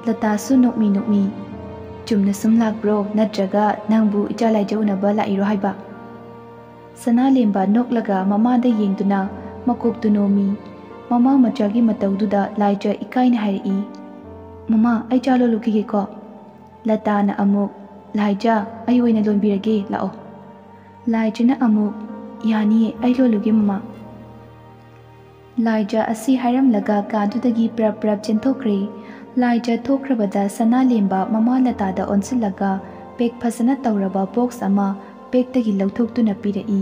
ꯂꯇꯥꯁꯨ ꯅꯣꯛꯃꯤ ꯅꯣꯛꯃꯤ, "ꯆꯨꯝꯅ ꯁꯨꯝ ꯂꯥꯛꯄ꯭ꯔꯣ? ꯅꯠꯇ꯭ꯔꯒ ꯅꯪꯕꯨ ꯏꯆꯥ ꯂꯥꯏꯖ ꯎꯅꯕ ꯂꯥꯛꯏꯔꯣ ꯍꯥꯏꯕ?" ꯁꯅꯥꯂꯦꯝꯕ ꯅꯣꯛꯂꯒ ꯃꯃꯥꯗ ꯌꯦꯡꯗꯨꯅ ꯃꯀꯣꯛꯇꯨ ꯅꯣꯝꯃꯤ꯫ ꯃꯃꯥ ꯃꯆꯥꯒꯤ ꯃꯇꯧꯗꯨꯗ ꯂꯥꯏꯖ ꯏꯀꯥꯏꯅ ꯍꯥꯏꯔꯛꯏ, "ꯃꯃꯥ, ꯑꯩ ꯆꯥ ꯂꯣꯜꯂꯨꯈꯤꯒꯦꯀꯣ꯫" ꯂꯇꯥꯅ ꯑꯃꯨꯛ, "ꯂꯥꯏꯖ, ꯑꯩ ꯑꯣꯏꯅ ꯂꯣꯟꯕꯤꯔꯒꯦ, ꯂꯥꯛꯑꯣ꯫" ꯂꯥꯏꯖꯅ ꯑꯃꯨꯛ, "ꯌꯥꯅꯤꯌꯦ, ꯑꯩ ꯂꯣꯜꯂꯨꯒꯦ ꯃꯃꯥ꯫" ꯂꯥꯏꯖ ꯑꯁꯤ ꯍꯥꯏꯔꯝꯂꯒ ꯀꯥꯗꯨꯗꯒꯤ ꯄ꯭ꯔꯞ ꯄ꯭ꯔꯞ ꯆꯦꯟꯊꯣꯛꯈ꯭ꯔꯦ꯫ ꯂꯥꯏꯖ ꯊꯣꯛꯈ꯭ꯔꯕꯗ ꯁꯅꯥꯂꯦꯝꯕ ꯃꯃꯥ ꯂꯇꯥꯗ ꯑꯣꯟꯁꯤꯜꯂꯒ ꯄꯦꯛ ꯐꯖꯅ ꯇꯧꯔꯕ ꯕꯣꯛꯁ ꯑꯃ ꯕꯦꯛꯇꯒꯤ ꯂꯧꯊꯣꯛꯇꯨꯅ ꯄꯤꯔꯛꯏ꯫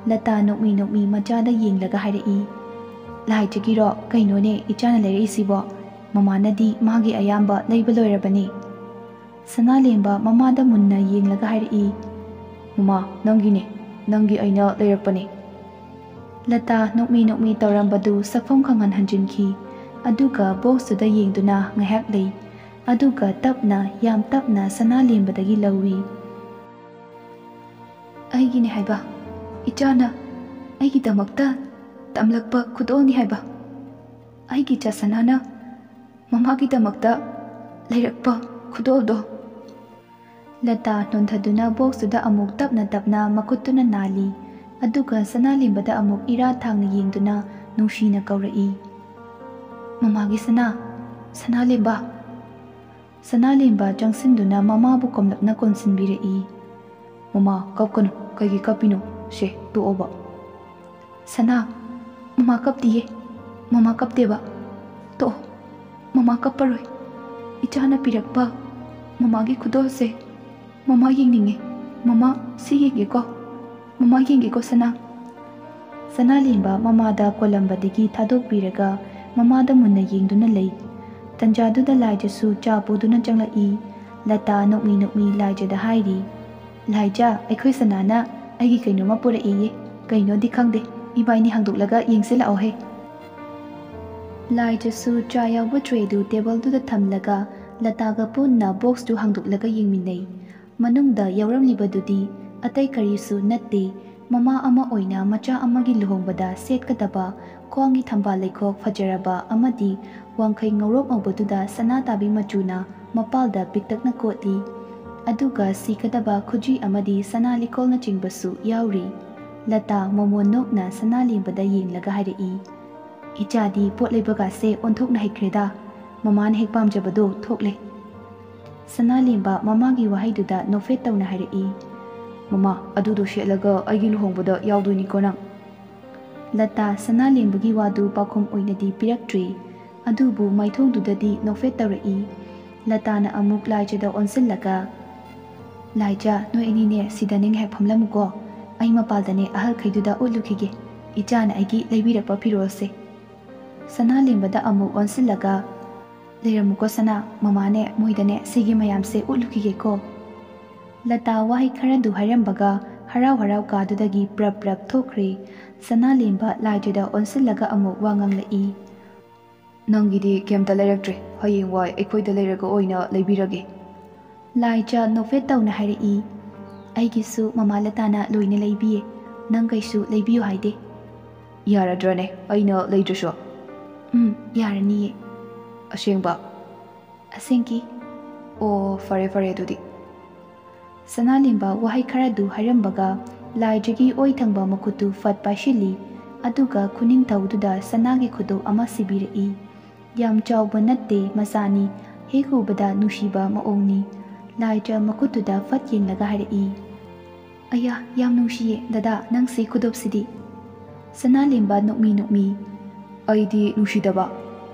ꯂꯇꯥ ꯅꯣꯛꯃꯤ ꯅꯣꯛꯃꯤ ꯃꯆꯥꯗ ꯌꯦꯡꯂꯒ ꯍꯥꯏꯔꯛꯏ, "ꯂꯥꯏꯖꯒꯤꯔꯣ? ꯀꯩꯅꯣꯅꯦ ꯏꯆꯥꯅ ꯂꯩꯔꯛꯏꯁꯤꯕꯣ? ꯃꯃꯥꯅꯗꯤ ꯃꯥꯒꯤ ꯑꯌꯥꯝꯕ ꯂꯩꯕ ꯂꯣꯏꯔꯕꯅꯤ꯫" ꯁꯅꯥꯂꯦꯝꯕ ꯃꯃꯥꯗ ꯃꯨꯟꯅ ꯌꯦꯡꯂꯒ ꯍꯥꯏꯔꯛꯏ, "ꯃꯃꯥ, ꯅꯪꯒꯤꯅꯦ, ꯅꯪꯒꯤ ꯑꯩꯅ ꯂꯩꯔꯛꯄꯅꯦ꯫" ꯂꯇꯥ ꯅꯣꯛꯃꯤ ꯅꯣꯛꯃꯤ ꯇꯧꯔꯝꯕꯗꯨ ꯁꯛꯐꯝ ꯈꯪꯍꯟ ꯍꯟꯖꯤꯟꯈꯤ꯫ ꯑꯗꯨꯒ ꯕꯣꯛꯁꯇꯨꯗ ꯌꯦꯡꯗꯨꯅ ꯉꯥꯏꯍꯥꯛ ꯂꯩ꯫ ꯑꯗꯨꯒ ꯇꯞꯅ, ꯌꯥꯝ ꯇꯞꯅ ꯁꯅꯥꯂꯦꯝꯕꯗꯒꯤ ꯂꯧꯏ꯫ "ꯑꯩꯒꯤꯅꯦ ꯍꯥꯏꯕ, ꯏꯆꯥꯅ ꯑꯩꯒꯤꯗꯃꯛꯇ ꯇꯝꯂꯛꯄ ꯈꯨꯗꯣꯜꯅꯤ ꯍꯥꯏꯕ꯫ ꯑꯩꯒꯤ ꯏꯆꯥ ꯁꯅꯥꯅ ꯃꯃꯥꯒꯤꯗꯃꯛꯇ ꯂꯩꯔꯛꯄ ꯈꯨꯗꯣꯜꯗꯣ꯫ ꯂꯇꯥ ꯅꯣꯟꯊꯗꯨꯅ ꯕꯣꯛꯁꯇꯨꯗ ꯑꯃꯨꯛ ꯇꯞꯅ ꯇꯞꯅ ꯃꯈꯨꯠꯇꯨꯅ ꯅꯥꯜꯂꯤ꯫ ꯑꯗꯨꯒ ꯁꯅꯥꯂꯦꯝꯕꯗ ꯑꯃꯨꯛ ꯏꯔꯥ ꯊꯥꯡꯅ ꯌꯦꯡꯗꯨꯅ ꯅꯨꯡꯁꯤꯅ ꯀꯧꯔꯛꯏ, "ꯃꯃꯥꯒꯤ ꯁꯅꯥ, ꯁꯅꯥꯂꯦꯝꯕ!" ꯁꯅꯥꯂꯦꯝꯕ ꯆꯪꯁꯤꯟꯗꯨꯅ ꯃꯃꯥꯕꯨ ꯀꯣꯝꯂꯞꯅ ꯀꯣꯟꯁꯤꯟꯕꯤꯔꯛꯏ꯫ "ꯃꯃꯥ, ꯀꯞꯀꯅꯨ꯫ ꯀꯩꯒꯤ ꯀꯞꯄꯤꯅꯣ? ꯁꯦ, ꯇꯣꯛꯑꯣꯕ꯫" "ꯁꯅꯥ, ꯃꯃꯥ ꯀꯞꯇꯤꯌꯦ꯫ ꯃꯃꯥ ꯀꯞꯇꯦꯕ꯫ ꯇꯣꯛꯑꯣ, ꯃꯃꯥ ꯀꯞꯄꯔꯣꯏ꯫ ꯏꯆꯥꯅ ꯄꯤꯔꯛꯄ ꯃꯃꯥꯒꯤ ꯈꯨꯗꯣꯜꯁꯦ ꯃꯃꯥ ꯌꯦꯡꯅꯤꯡꯉꯦ꯫ ꯃꯃꯥ, ꯁꯤ ꯌꯦꯡꯒꯦꯀꯣ꯫ ꯃꯃꯥ ꯌꯦꯡꯒꯦꯀꯣ, ꯁꯅꯥ꯫" ꯁꯅꯥꯂꯦꯝꯕ ꯃꯃꯥꯗ ꯀꯣꯜꯂꯝꯕꯗꯒꯤ ꯊꯥꯗꯣꯛꯄꯤꯔꯒ ꯃꯃꯥꯗ ꯃꯨꯟꯅ ꯌꯦꯡꯗꯨꯅ ꯂꯩ꯫ ꯇꯟꯖꯥꯗꯨꯗ ꯂꯥꯏꯖꯁꯨ ꯆꯥ ꯄꯨꯗꯨꯅ ꯆꯪꯂꯛꯏ꯫ ꯂꯇꯥ ꯅꯣꯛꯃꯤ ꯅꯣꯛꯃꯤ ꯂꯥꯏꯖꯗ ꯍꯥꯏꯔꯤ, "ꯂꯥꯏꯖ, ꯑꯩꯈꯣꯏ ꯁꯅꯥꯅ ꯑꯩꯒꯤ ꯀꯩꯅꯣꯝꯃ ꯄꯨꯔꯛꯑꯦꯌꯦ꯫ ꯀꯩꯅꯣꯗꯤ ꯈꯪꯗꯦ꯫ ꯏꯕꯥꯏꯅꯤ ꯍꯥꯡꯗꯣꯛꯂꯒ ꯌꯦꯡꯁꯤ ꯂꯥꯛꯑꯣꯍꯦ꯫" ꯂꯥꯏꯖꯁꯨ ꯆꯥ ꯌꯥꯎꯕ ꯇ꯭ꯔꯦꯗꯨ ꯇꯦꯕꯜꯗꯨꯗ ꯊꯝꯂꯒ ꯂꯇꯥꯒ ꯄꯨꯟꯅ ꯕꯣꯛꯁꯇꯨ ꯍꯥꯡꯗꯣꯛꯂꯒ ꯌꯦꯡꯃꯤꯟꯅꯩ꯫ ꯃꯅꯨꯡꯗ ꯌꯥꯎꯔꯝꯂꯤꯕꯗꯨꯗꯤ ꯑꯇꯩ ꯀꯔꯤꯁꯨ ꯅꯠꯇꯦ, ꯃꯃꯥ ꯑꯃ ꯑꯣꯏꯅ ꯃꯆꯥ ꯑꯃꯒꯤ ꯂꯨꯍꯣꯡꯕꯗ ꯁꯦꯠꯀꯗꯕ ꯈ꯭ꯋꯥꯡꯒꯤ ꯊꯝꯕꯥꯜ ꯂꯩꯈꯣꯛ ꯐꯖꯔꯕ ꯑꯃꯗꯤ ꯋꯥꯡꯈꯩ ꯉꯧꯔꯣꯛ ꯉꯧꯕꯗꯨꯗ ꯁꯅꯥ ꯇꯥꯕꯤ ꯃꯆꯨꯅ ꯃꯄꯥꯜꯗ ꯄꯤꯛꯇꯛꯅ ꯀꯣꯠꯂꯤ꯫ ꯑꯗꯨꯒ ꯁꯤꯒꯗꯕ ꯈꯨꯖꯤ ꯑꯃꯗꯤ ꯁꯅꯥ ꯂꯤꯛꯀꯣꯜꯅꯆꯤꯡꯕꯁꯨ ꯌꯥꯎꯔꯤ꯫ ꯂꯇꯥ ꯃꯃꯣꯟ ꯅꯣꯛꯅ ꯁꯅꯥꯂꯦꯝꯕꯗ ꯌꯦꯡꯂꯒ ꯍꯥꯏꯔꯛꯏ, "ꯏꯆꯥꯗꯤ ꯄꯣꯠ ꯂꯩꯕꯒꯥꯁꯦ ꯑꯣꯟꯊꯣꯛꯅ ꯍꯩꯈ꯭ꯔꯦꯗ꯫ ꯃꯃꯥꯅ ꯍꯦꯛ ꯄꯥꯝꯖꯕꯗꯣ ꯊꯣꯛꯂꯦ꯫" ꯁꯅꯥꯂꯦꯝꯕ ꯃꯃꯥꯒꯤ ꯋꯥꯍꯩꯗꯨꯗ ꯅꯣꯛꯐꯦꯠ ꯇꯧꯅ ꯍꯥꯏꯔꯛꯏ, "ꯃꯃꯥ, ꯑꯗꯨꯗꯣ ꯁꯦꯠꯂꯒ ꯑꯩꯒꯤ ꯂꯨꯍꯣꯡꯕꯗ ꯌꯥꯎꯗꯣꯏꯅꯤꯀꯣ ꯅꯪ?" ꯂꯇꯥ ꯁꯅꯥꯂꯦꯝꯕꯒꯤ ꯋꯥꯗꯨ ꯄꯥꯎꯈꯨꯝ ꯑꯣꯏꯅꯗꯤ ꯄꯤꯔꯛꯇ꯭ꯔꯤ, ꯑꯗꯨꯕꯨ ꯃꯥꯏꯊꯣꯡꯗꯨꯗꯗꯤ ꯅꯣꯛꯐꯦꯠ ꯇꯧꯔꯛꯏ꯫ ꯂꯇꯥꯅ ꯑꯃꯨꯛ ꯂꯥꯏꯖꯗ ꯑꯣꯟꯁꯤꯜꯂꯒ, "ꯂꯥꯏꯖ, ꯅꯣꯏ ꯑꯅꯤꯅꯦ ꯁꯤꯗꯅꯦ ꯉꯥꯏꯍꯥꯛ ꯐꯝꯂꯝꯃꯨꯀꯣ꯫ ꯑꯩ ꯃꯄꯥꯜꯗꯅꯦ ꯑꯍꯜꯈꯩꯗꯨꯗ ꯎꯠꯂꯨꯈꯤꯒꯦ꯫ ꯏꯆꯥꯅ ꯑꯩꯒꯤ ꯂꯩꯕꯤꯔꯛꯄ ꯐꯤꯔꯣꯜꯁꯦ꯫" ꯁꯅꯥꯂꯦꯝꯕꯗ ꯑꯃꯨꯛ ꯑꯣꯟꯁꯤꯜꯂꯒ, "ꯂꯩꯔꯝꯃꯨꯀꯣ ꯁꯅꯥ, ꯃꯃꯥꯅꯦ ꯃꯣꯏꯗꯅꯦ ꯁꯤꯒꯤ ꯃꯌꯥꯝꯁꯦ ꯎꯠꯂꯨꯈꯤꯒꯦꯀꯣ꯫" ꯂꯇꯥ ꯋꯥꯍꯩ ꯈꯔꯗꯨ ꯍꯥꯏꯔꯝꯕꯒ ꯍꯔꯥꯎ ꯍꯔꯥꯎ ꯀꯥꯗꯨꯗꯒꯤ ꯄ꯭ꯔꯞ ꯄ꯭ꯔꯞ ꯊꯣꯛꯈ꯭ꯔꯦ꯫ ꯁꯅꯥꯂꯦꯝꯕ ꯂꯥꯏꯖꯗ ꯑꯣꯟꯁꯤꯜꯂꯒ ꯑꯃꯨꯛ ꯋꯥ ꯉꯥꯡꯂꯛꯏ, "ꯅꯪꯒꯤꯗꯤ ꯀꯩꯝꯇ ꯂꯩꯔꯛꯇ꯭ꯔꯦ꯫ ꯍꯌꯦꯡꯋꯥꯏ ꯑꯩꯈꯣꯏꯗ ꯂꯩꯔꯒ ꯑꯣꯏꯅ ꯂꯩꯕꯤꯔꯒꯦ꯫" ꯂꯥꯏꯖ ꯅꯣꯛꯐꯦꯠ ꯇꯧꯅ ꯍꯥꯏꯔꯛꯏ, "ꯑꯩꯒꯤꯁꯨ ꯃꯃꯥ ꯂꯇꯥꯅ ꯂꯣꯏꯅ ꯂꯩꯕꯤꯌꯦ꯫ ꯅꯪ ꯀꯩꯁꯨ ꯂꯩꯕꯤꯌꯨ ꯍꯥꯏꯗꯦ꯫" ꯌꯥꯔꯗ꯭ꯔꯅꯦ, ꯑꯩꯅ ꯂꯩꯗ꯭ꯔꯁꯨ? ꯎꯝ, ꯌꯥꯔꯅꯤꯌꯦ꯫ ꯑꯁꯦꯡꯕ? ꯑꯁꯦꯡꯀꯤ꯫ ꯑꯣ, ꯐꯔꯦ ꯐꯔꯦ ꯑꯗꯨꯗꯤ꯫ ꯁꯅꯥꯂꯦꯝꯕ ꯋꯥꯍꯩ ꯈꯔꯗꯨ ꯍꯥꯏꯔꯝꯕꯒ ꯂꯥꯏꯖꯒꯤ ꯑꯣꯏ ꯊꯪꯕ ꯃꯈꯨꯠꯇꯨ ꯐꯠ ꯄꯥꯏꯁꯤꯜꯂꯤ, ꯑꯗꯨꯒ ꯈꯨꯅꯤꯡꯊꯧꯗꯨꯗ ꯁꯅꯥꯒꯤ ꯈꯨꯗꯣꯞ ꯑꯃ ꯁꯤꯕꯤꯔꯛꯏ꯫ ꯌꯥꯝ ꯆꯥꯎꯕ ꯅꯠꯇꯦ, ꯃꯆꯥꯅꯤ꯫ ꯍꯦꯛ ꯎꯕꯗ ꯅꯨꯡꯁꯤꯕ ꯃꯑꯣꯡꯅꯤ꯫ ꯂꯥꯏꯖ ꯃꯈꯨꯠꯇꯨꯗ ꯐꯠ ꯌꯦꯡꯂꯒ ꯍꯥꯏꯔꯛꯏ, "ꯑꯌꯥ, ꯌꯥꯝ ꯅꯨꯡꯁꯤꯌꯦ ꯗꯗꯥ, ꯅꯪꯁꯤ ꯈꯨꯗꯣꯞꯁꯤꯗꯤ?" ꯁꯅꯥꯂꯦꯝꯕ ꯅꯣꯛꯃꯤ ꯅꯣꯛꯃꯤ, "ꯑꯩꯗꯤ ꯅꯨꯡꯁꯤꯗꯕ?"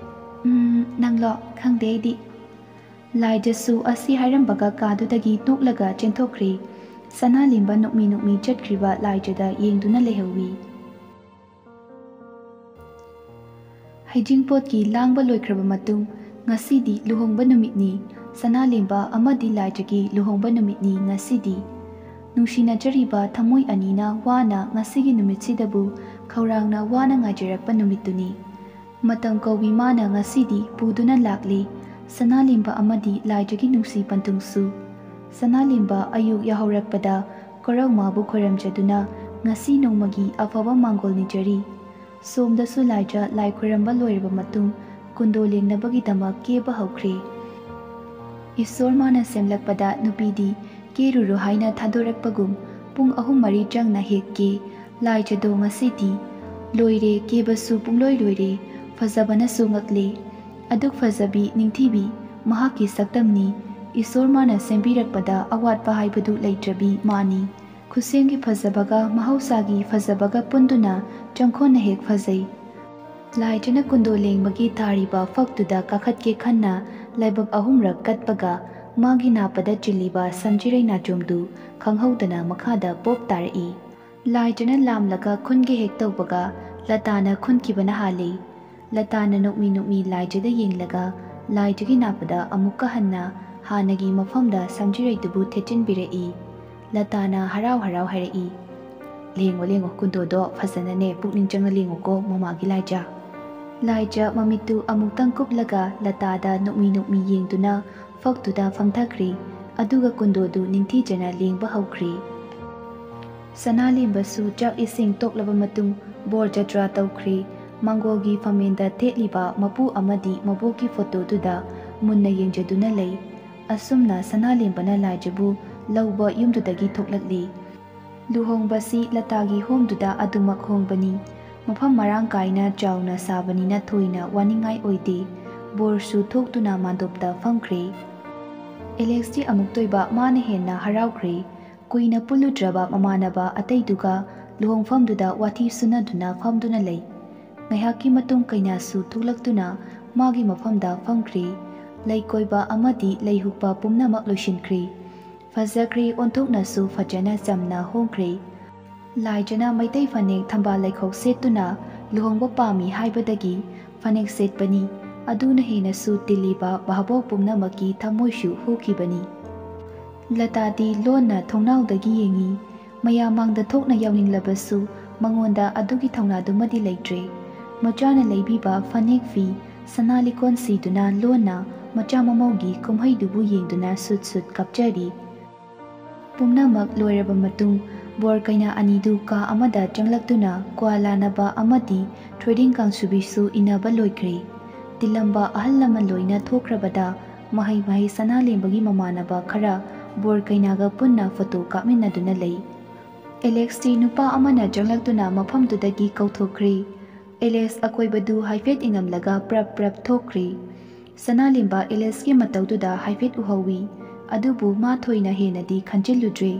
"ꯎꯝ, ꯅꯪꯂꯣ? ꯈꯪꯗꯦ ꯑꯩꯗꯤ꯫" ꯂꯥꯏꯖꯁꯨ ꯑꯁꯤ ꯍꯥꯏꯔꯝꯕꯒ ꯀꯥꯗꯨꯗꯒꯤ ꯅꯣꯛꯂꯒ ꯆꯦꯟꯊꯣꯛꯈ꯭ꯔꯦ꯫ ꯁꯅꯥꯂꯦꯝꯕ ꯅꯣꯛꯃꯤ ꯅꯣꯛꯃꯤ ꯆꯠꯈ꯭ꯔꯤꯕ ꯂꯥꯏꯖꯗ ꯌꯦꯡꯗꯨꯅ ꯂꯩꯍꯧꯏ꯫ ꯍꯩꯖꯤꯡꯄꯣꯠꯀꯤ ꯂꯥꯡꯕ ꯂꯣꯏꯈ꯭ꯔꯕ ꯃꯇꯨꯡ, ꯉꯁꯤꯗꯤ ꯂꯨꯍꯣꯡꯕ ꯅꯨꯃꯤꯠꯅꯤ꯫ ꯁꯅꯥꯂꯦꯝꯕ ꯑꯃꯗꯤ ꯂꯥꯏꯖꯒꯤ ꯂꯨꯍꯣꯡꯕ ꯅꯨꯃꯤꯠꯅꯤ ꯉꯁꯤꯗꯤ꯫ ꯅꯨꯡꯁꯤꯅꯖꯔꯤꯕ ꯊꯃꯣꯏ ꯑꯅꯤꯅ ꯋꯥꯅ ꯉꯁꯤꯒꯤ ꯅꯨꯃꯤꯠꯁꯤꯗꯕꯨ ꯈꯧꯔꯥꯡꯅ ꯋꯥꯅ ꯉꯥꯏꯖꯔꯛꯄ ꯅꯨꯃꯤꯠꯇꯨꯅꯤ꯫ ꯃꯇꯝ ꯀꯧꯏ ꯃꯥꯅ ꯉꯁꯤꯗꯤ ꯄꯨꯗꯨꯅ ꯂꯥꯛꯂꯤ, ꯁꯅꯥꯂꯦꯝꯕ ꯑꯃꯗꯤ ꯂꯥꯏꯖꯒꯤ ꯅꯨꯡꯁꯤ ꯄꯟꯊꯨꯡꯁꯨ꯫ ꯁꯅꯥꯂꯦꯝꯕ ꯑꯌꯨꯛ ꯌꯥꯍꯧꯔꯛꯄꯗ ꯀꯣꯔꯧꯃꯥꯕꯨ ꯈꯣꯏꯔꯝꯖꯗꯨꯅ ꯉꯁꯤ ꯅꯣꯡꯃꯒꯤ ꯑꯐꯕ ꯃꯥꯡꯒꯣꯜ ꯅꯤꯖꯔꯤ꯫ ꯁꯣꯝꯗꯁꯨ ꯂꯥꯏꯖ ꯂꯥꯏ ꯈꯣꯏꯔꯝꯕ ꯂꯣꯏꯔꯕ ꯃꯇꯨꯡ ꯀꯨꯟꯗꯣ ꯂꯦꯡꯅꯕꯒꯤꯗꯃꯛ ꯀꯦꯕ ꯍꯧꯈ꯭ꯔꯦ꯫ ꯏꯁꯣꯔ ꯃꯥꯅ ꯁꯦꯝꯂꯛꯄꯗ ꯅꯨꯄꯤꯗꯤ ꯀꯦꯔꯨꯔꯣ ꯍꯥꯏꯅ ꯊꯥꯗꯣꯔꯛꯄꯒꯨꯝ ꯄꯨꯡ ꯑꯍꯨꯝ ꯃꯔꯤ ꯆꯪꯅ ꯍꯦꯛ ꯀꯦ꯫ ꯂꯥꯏꯖꯗꯣ ꯉꯁꯤꯗꯤ ꯂꯣꯏꯔꯦ, ꯀꯦꯕꯁꯨ ꯄꯨꯡꯂꯣꯏ ꯂꯣꯏꯔꯦ꯫ ꯐꯖꯕꯅꯁꯨ ꯉꯛꯂꯦ꯫ ꯑꯗꯨꯛ ꯐꯖꯕꯤ ꯅꯤꯡꯊꯤꯕꯤ ꯃꯍꯥꯛꯀꯤ ꯁꯛꯇꯝꯅꯤ꯫ ꯏꯁꯣꯔ ꯃꯥꯅ ꯁꯦꯝꯕꯤꯔꯛꯄꯗ ꯑꯋꯥꯠꯄ ꯍꯥꯏꯕꯗꯨ ꯂꯩꯇ꯭ꯔꯕꯤ ꯃꯥꯅꯤ꯫ ꯈꯨꯠꯁꯦꯝꯒꯤ ꯐꯖꯕꯒ ꯃꯍꯧꯁꯥꯒꯤ ꯐꯖꯕꯒ ꯄꯨꯟꯗꯨꯅ ꯆꯪꯈꯣꯟꯅ ꯍꯦꯛ ꯐꯖꯩ꯫ ꯂꯥꯏꯖꯅ ꯀꯨꯟꯗꯣ ꯂꯦꯡꯕꯒꯤ ꯊꯥꯔꯤꯕ ꯐꯛꯇꯨꯗ ꯀꯥꯈꯠꯀꯦ ꯈꯟꯅ ꯂꯥꯏꯕꯛ ꯑꯍꯨꯝꯔꯛ ꯀꯠꯄꯒ ꯃꯥꯒꯤ ꯅꯥꯄꯗ ꯆꯤꯜꯂꯤꯕ ꯁꯝꯖꯤꯔꯩ ꯅꯥꯆꯣꯝꯗꯨ ꯈꯪꯍꯧꯗꯅ ꯃꯈꯥꯗ ꯄꯣꯞ ꯇꯥꯔꯛꯏ꯫ ꯂꯥꯏꯖꯅ ꯂꯥꯝꯂꯒ ꯈꯨꯟꯒꯦ ꯍꯦꯛ ꯇꯧꯕꯒ ꯂꯇꯥꯅ ꯈꯨꯟꯈꯤꯕꯅ ꯍꯥꯜꯂꯤ꯫ ꯂꯇꯥꯅ ꯅꯣꯛꯃꯤ ꯅꯣꯛꯃꯤ ꯂꯥꯏꯖꯗ ꯌꯦꯡꯂꯒ ꯂꯥꯏꯖꯒꯤ ꯅꯥꯄꯗ ꯑꯃꯨꯛꯀ ꯍꯟꯅ ꯍꯥꯟꯅꯒꯤ ꯃꯐꯝꯗ ꯁꯝꯖꯤꯔꯩꯗꯨꯕꯨ ꯊꯦꯠꯆꯤꯟꯕꯤꯔꯛꯏ꯫ ꯂꯇꯥꯅ ꯍꯔꯥꯎ ꯍꯔꯥꯎ ꯍꯥꯏꯔꯛꯏ, "ꯂꯦꯡꯉꯣ ꯂꯦꯡꯉꯣ, ꯀꯨꯟꯗꯣꯗꯣ ꯐꯖꯅꯅꯦ ꯄꯨꯛꯅꯤꯡ ꯆꯪꯅ ꯂꯦꯡꯉꯨꯀꯣ ꯃꯃꯥꯒꯤ ꯂꯥꯏꯖ꯫" ꯂꯥꯏꯖ ꯃꯃꯤꯠꯇꯨ ꯑꯃꯨꯛꯇꯪ ꯀꯨꯞꯂꯒ ꯂꯇꯥꯗ ꯅꯣꯛꯃꯤ ꯅꯣꯛꯃꯤ ꯌꯦꯡꯗꯨꯅ ꯐꯛꯇꯨꯗ ꯐꯝꯊꯈ꯭ꯔꯦ꯫ ꯑꯗꯨꯒ ꯀꯨꯟꯗꯣꯗꯨ ꯅꯤꯡꯊꯤꯖꯅ ꯂꯦꯡꯕ ꯍꯧꯈ꯭ꯔꯦ꯫ ꯁꯅꯥꯂꯦꯝꯕꯁꯨ ꯆꯥꯛ ꯏꯁꯤꯡ ꯇꯣꯛꯂꯕ ꯃꯇꯨꯡ ꯕꯣꯔ ꯖꯇ꯭ꯔꯥ ꯇꯧꯈ꯭ꯔꯦ꯫ ꯃꯪꯒꯣꯜꯒꯤ ꯐꯝꯃꯦꯟꯗ ꯊꯦꯠꯂꯤꯕ ꯃꯄꯨ ꯑꯃꯗꯤ ꯃꯕꯣꯛꯀꯤ ꯐꯣꯇꯣꯗꯨꯗ ꯃꯨꯟꯅ ꯌꯦꯡꯖꯗꯨꯅ ꯂꯩ꯫ ꯑꯁꯨꯝꯅ ꯁꯅꯥꯂꯦꯝꯕꯅ ꯂꯥꯏꯖꯕꯨ ꯂꯧꯕ ꯌꯨꯝꯗꯨꯗꯒꯤ ꯊꯣꯛꯂꯛꯂꯤ꯫ ꯂꯨꯍꯣꯡꯕꯁꯤ ꯂꯇꯥꯒꯤ ꯍꯣꯝꯗꯨꯗ ꯑꯗꯨꯃꯛ ꯍꯣꯡꯕꯅꯤ꯫ ꯃꯐꯝ ꯃꯔꯥꯡ ꯀꯥꯏꯅ ꯆꯥꯎꯅ ꯁꯥꯕꯅꯤꯅ ꯊꯣꯏꯅ ꯋꯥꯅꯤꯡꯉꯥꯏ ꯑꯣꯏꯗꯦ꯫ ꯕꯣꯔꯁꯨ ꯊꯣꯛꯇꯨꯅ ꯃꯥꯟꯗꯣꯞꯇ ꯐꯝꯈ꯭ꯔꯦ꯫ ꯑꯦꯂꯦꯛꯁꯇꯤ ꯑꯃꯨꯛꯇꯣꯏꯕ ꯃꯥꯅ ꯍꯦꯟꯅ ꯍꯔꯥꯎꯈ꯭ꯔꯦ꯫ ꯀꯨꯏꯅ ꯄꯨꯜꯂꯨꯗ꯭ꯔꯕ ꯃꯃꯥꯟꯅꯕ ꯑꯇꯩꯗꯨꯒ ꯂꯨꯍꯣꯡꯐꯝꯗꯨꯗ ꯋꯥꯊꯤ ꯁꯨꯅꯗꯨꯅ ꯐꯝꯗꯨꯅ ꯂꯩ꯫ ꯉꯥꯏꯍꯥꯛꯀꯤ ꯃꯇꯨꯡ ꯀꯩꯅꯥꯁꯨ ꯊꯣꯛꯂꯛꯇꯨꯅ ꯃꯥꯒꯤ ꯃꯐꯝꯗ ꯐꯝꯈ꯭ꯔꯦ꯫ ꯂꯩꯀꯣꯏꯕ ꯑꯃꯗꯤ ꯂꯩꯍꯨꯛꯄ ꯄꯨꯝꯅꯃꯛ ꯂꯣꯏꯁꯤꯟꯈ꯭ꯔꯦ꯫ ꯐꯖꯈ꯭ꯔꯦ, ꯑꯣꯟꯊꯣꯛꯅꯁꯨ ꯐꯖꯅ ꯆꯝꯅ ꯍꯣꯡꯈ꯭ꯔꯦ꯫ ꯂꯥꯏꯖꯅ ꯃꯩꯇꯩ ꯐꯅꯦꯛ ꯊꯝꯕꯥꯜ ꯂꯩꯈꯣꯛ ꯁꯦꯠꯇꯨꯅ ꯂꯨꯍꯣꯡꯕ ꯄꯥꯝꯃꯤ ꯍꯥꯏꯕꯗꯒꯤ ꯐꯅꯦꯛ ꯁꯦꯠꯄꯅꯤ꯫ ꯑꯗꯨꯅ ꯍꯦꯟꯅꯁꯨ ꯇꯤꯜꯂꯤꯕ ꯚꯥꯕꯣꯛ ꯄꯨꯝꯅꯃꯛꯀꯤ ꯊꯃꯣꯏꯁꯨ ꯍꯨꯈꯤꯕꯅꯤ꯫ ꯂꯇꯥꯗꯤ ꯂꯣꯟꯅ ꯊꯣꯡꯅꯥꯎꯗꯒꯤ ꯌꯦꯡꯉꯤ꯫ ꯃꯌꯥꯝ ꯃꯥꯡꯗ ꯊꯣꯛꯅ ꯌꯥꯎꯅꯤꯡꯂꯕꯁꯨ ꯃꯉꯣꯟꯗ ꯑꯗꯨꯒꯤ ꯊꯧꯅꯥꯗꯨꯃꯗꯤ ꯂꯩꯇ꯭ꯔꯦ꯫ ꯃꯆꯥꯅ ꯂꯩꯕꯤꯕ ꯐꯅꯦꯛ ꯐꯤ, ꯁꯅꯥ ꯂꯤꯛꯀꯣꯟ ꯁꯤꯗꯨꯅ ꯂꯣꯟꯅ ꯃꯆꯥ ꯃꯃꯧꯒꯤ ꯀꯨꯝꯍꯩꯗꯨꯕꯨ ꯌꯦꯡꯗꯨꯅ ꯁꯨꯠ ꯁꯨꯠ ꯀꯞꯆꯔꯤ꯫ ꯄꯨꯝꯅꯃꯛ ꯂꯣꯏꯔꯕ ꯃꯇꯨꯡ ꯕꯣꯔ ꯀꯩꯅꯥ ꯑꯅꯤꯗꯨ ꯀꯥ ꯑꯃꯗ ꯆꯪꯂꯛꯇꯨꯅ ꯀ꯭ꯋꯥ ꯂꯥꯅꯕ ꯑꯃꯗꯤ ꯊꯣꯏꯗꯤꯡ ꯀꯥꯡꯁꯨꯕꯤꯁꯨ ꯏꯟꯅꯕ ꯂꯣꯏꯈ꯭ꯔꯦ꯫ ꯇꯤꯜꯂꯝꯕ ꯑꯍꯜ ꯂꯃꯟ ꯂꯣꯏꯅ ꯊꯣꯛꯈ꯭ꯔꯕꯗ ꯃꯍꯩ ꯃꯍꯩ ꯁꯅꯥꯂꯦꯝꯕꯒꯤ ꯃꯃꯥꯟꯅꯕ ꯈꯔ ꯕꯣꯔ ꯀꯩꯅꯥꯒ ꯄꯨꯟꯅ ꯐꯣꯇꯣ ꯀꯥꯞꯃꯤꯟꯅꯗꯨꯅ ꯂꯩ꯫ ꯑꯦꯂꯦꯛꯁꯇꯤ ꯅꯨꯄꯥ ꯑꯃꯅ ꯆꯪꯂꯛꯇꯨꯅ ꯃꯐꯝꯗꯨꯗꯒꯤ ꯀꯧꯊꯣꯛꯈ꯭ꯔꯦ꯫ ꯑꯦꯂꯦꯛꯁ ꯑꯀꯣꯏꯕꯗꯨ ꯍꯥꯏꯐꯦꯠ ꯌꯦꯡꯉꯝꯂꯒ ꯄ꯭ꯔꯞ ꯄ꯭ꯔꯞ ꯊꯣꯛꯈ꯭ꯔꯦ꯫ ꯁꯅꯥꯂꯦꯝꯕ ꯑꯦꯂꯦꯛꯁꯀꯤ ꯃꯇꯧꯗꯨꯗ ꯍꯥꯏꯐꯦꯠ ꯎꯍꯧꯏ꯫ ꯑꯗꯨꯕꯨ ꯃꯥ ꯊꯣꯏꯅ ꯍꯦꯟꯅꯗꯤ ꯈꯟꯖꯤꯜꯂꯨꯗ꯭ꯔꯦ꯫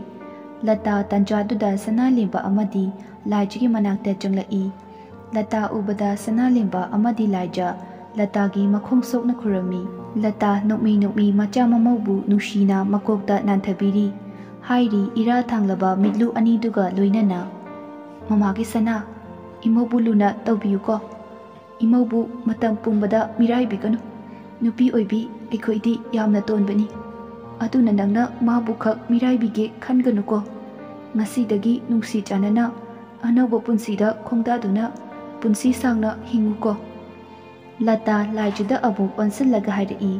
ꯂꯇꯥ ꯇꯟꯖꯥꯗꯨꯗ ꯁꯅꯥꯂꯦꯝꯕ ꯑꯃꯗꯤ ꯂꯥꯏꯖꯒꯤ ꯃꯅꯥꯛꯇ ꯆꯪꯂꯛꯏ꯫ ꯂꯇꯥ ꯎꯕꯗ ꯁꯅꯥꯂꯦꯝꯕ ꯑꯃꯗꯤ ꯂꯥꯏꯖ ꯂꯇꯥꯒꯤ ꯃꯈꯣꯡ ꯁꯣꯛꯅ ꯈꯨꯔꯝꯃꯤ꯫ ꯂꯇꯥ ꯅꯣꯛꯃꯤ ꯅꯣꯛꯃꯤ ꯃꯆꯥ ꯃꯃꯧꯕꯨ ꯅꯨꯡꯁꯤꯅ ꯃꯀꯣꯛꯇ ꯅꯥꯟꯊꯕꯤꯔꯤ꯫ ꯍꯥꯏꯔꯤ ꯏꯔꯥ ꯊꯥꯡꯂꯕ ꯃꯤꯠꯂꯨ ꯑꯅꯤꯗꯨꯒ ꯂꯣꯏꯅꯅ, "ꯃꯃꯥꯒꯤ ꯁꯅꯥ, ꯏꯃꯧꯕꯨ ꯂꯨꯅ ꯇꯧꯕꯤꯌꯨꯀꯣ꯫ ꯏꯃꯧꯕꯨ ꯃꯇꯝ ꯄꯨꯝꯕꯗ ꯃꯤꯔꯥꯏꯕꯤꯒꯅꯨ꯫ ꯅꯨꯄꯤ ꯑꯣꯏꯕꯤ ꯑꯩꯈꯣꯏꯗꯤ ꯌꯥꯝꯅ ꯇꯣꯟꯕꯅꯤ꯫ ꯑꯗꯨꯅ ꯅꯪꯅ ꯃꯥꯕꯨ ꯈꯛ ꯃꯤꯔꯥꯏꯕꯤꯒꯦ ꯈꯟꯒꯅꯨꯀꯣ꯫ ꯉꯁꯤꯗꯒꯤ ꯅꯨꯡꯁꯤ ꯆꯥꯟꯅꯅ ꯑꯅꯧꯕ ꯄꯨꯟꯁꯤꯗ ꯈꯣꯡꯗꯥꯗꯨꯅ ꯄꯨꯟꯁꯤ ꯁꯥꯡꯅ ꯍꯤꯡꯉꯨꯀꯣ꯫" ꯂꯇꯥ ꯂꯥꯏꯖꯗ ꯑꯃꯨꯛ ꯑꯣꯟꯁꯤꯜꯂꯒ ꯍꯥꯏꯔꯛꯏ,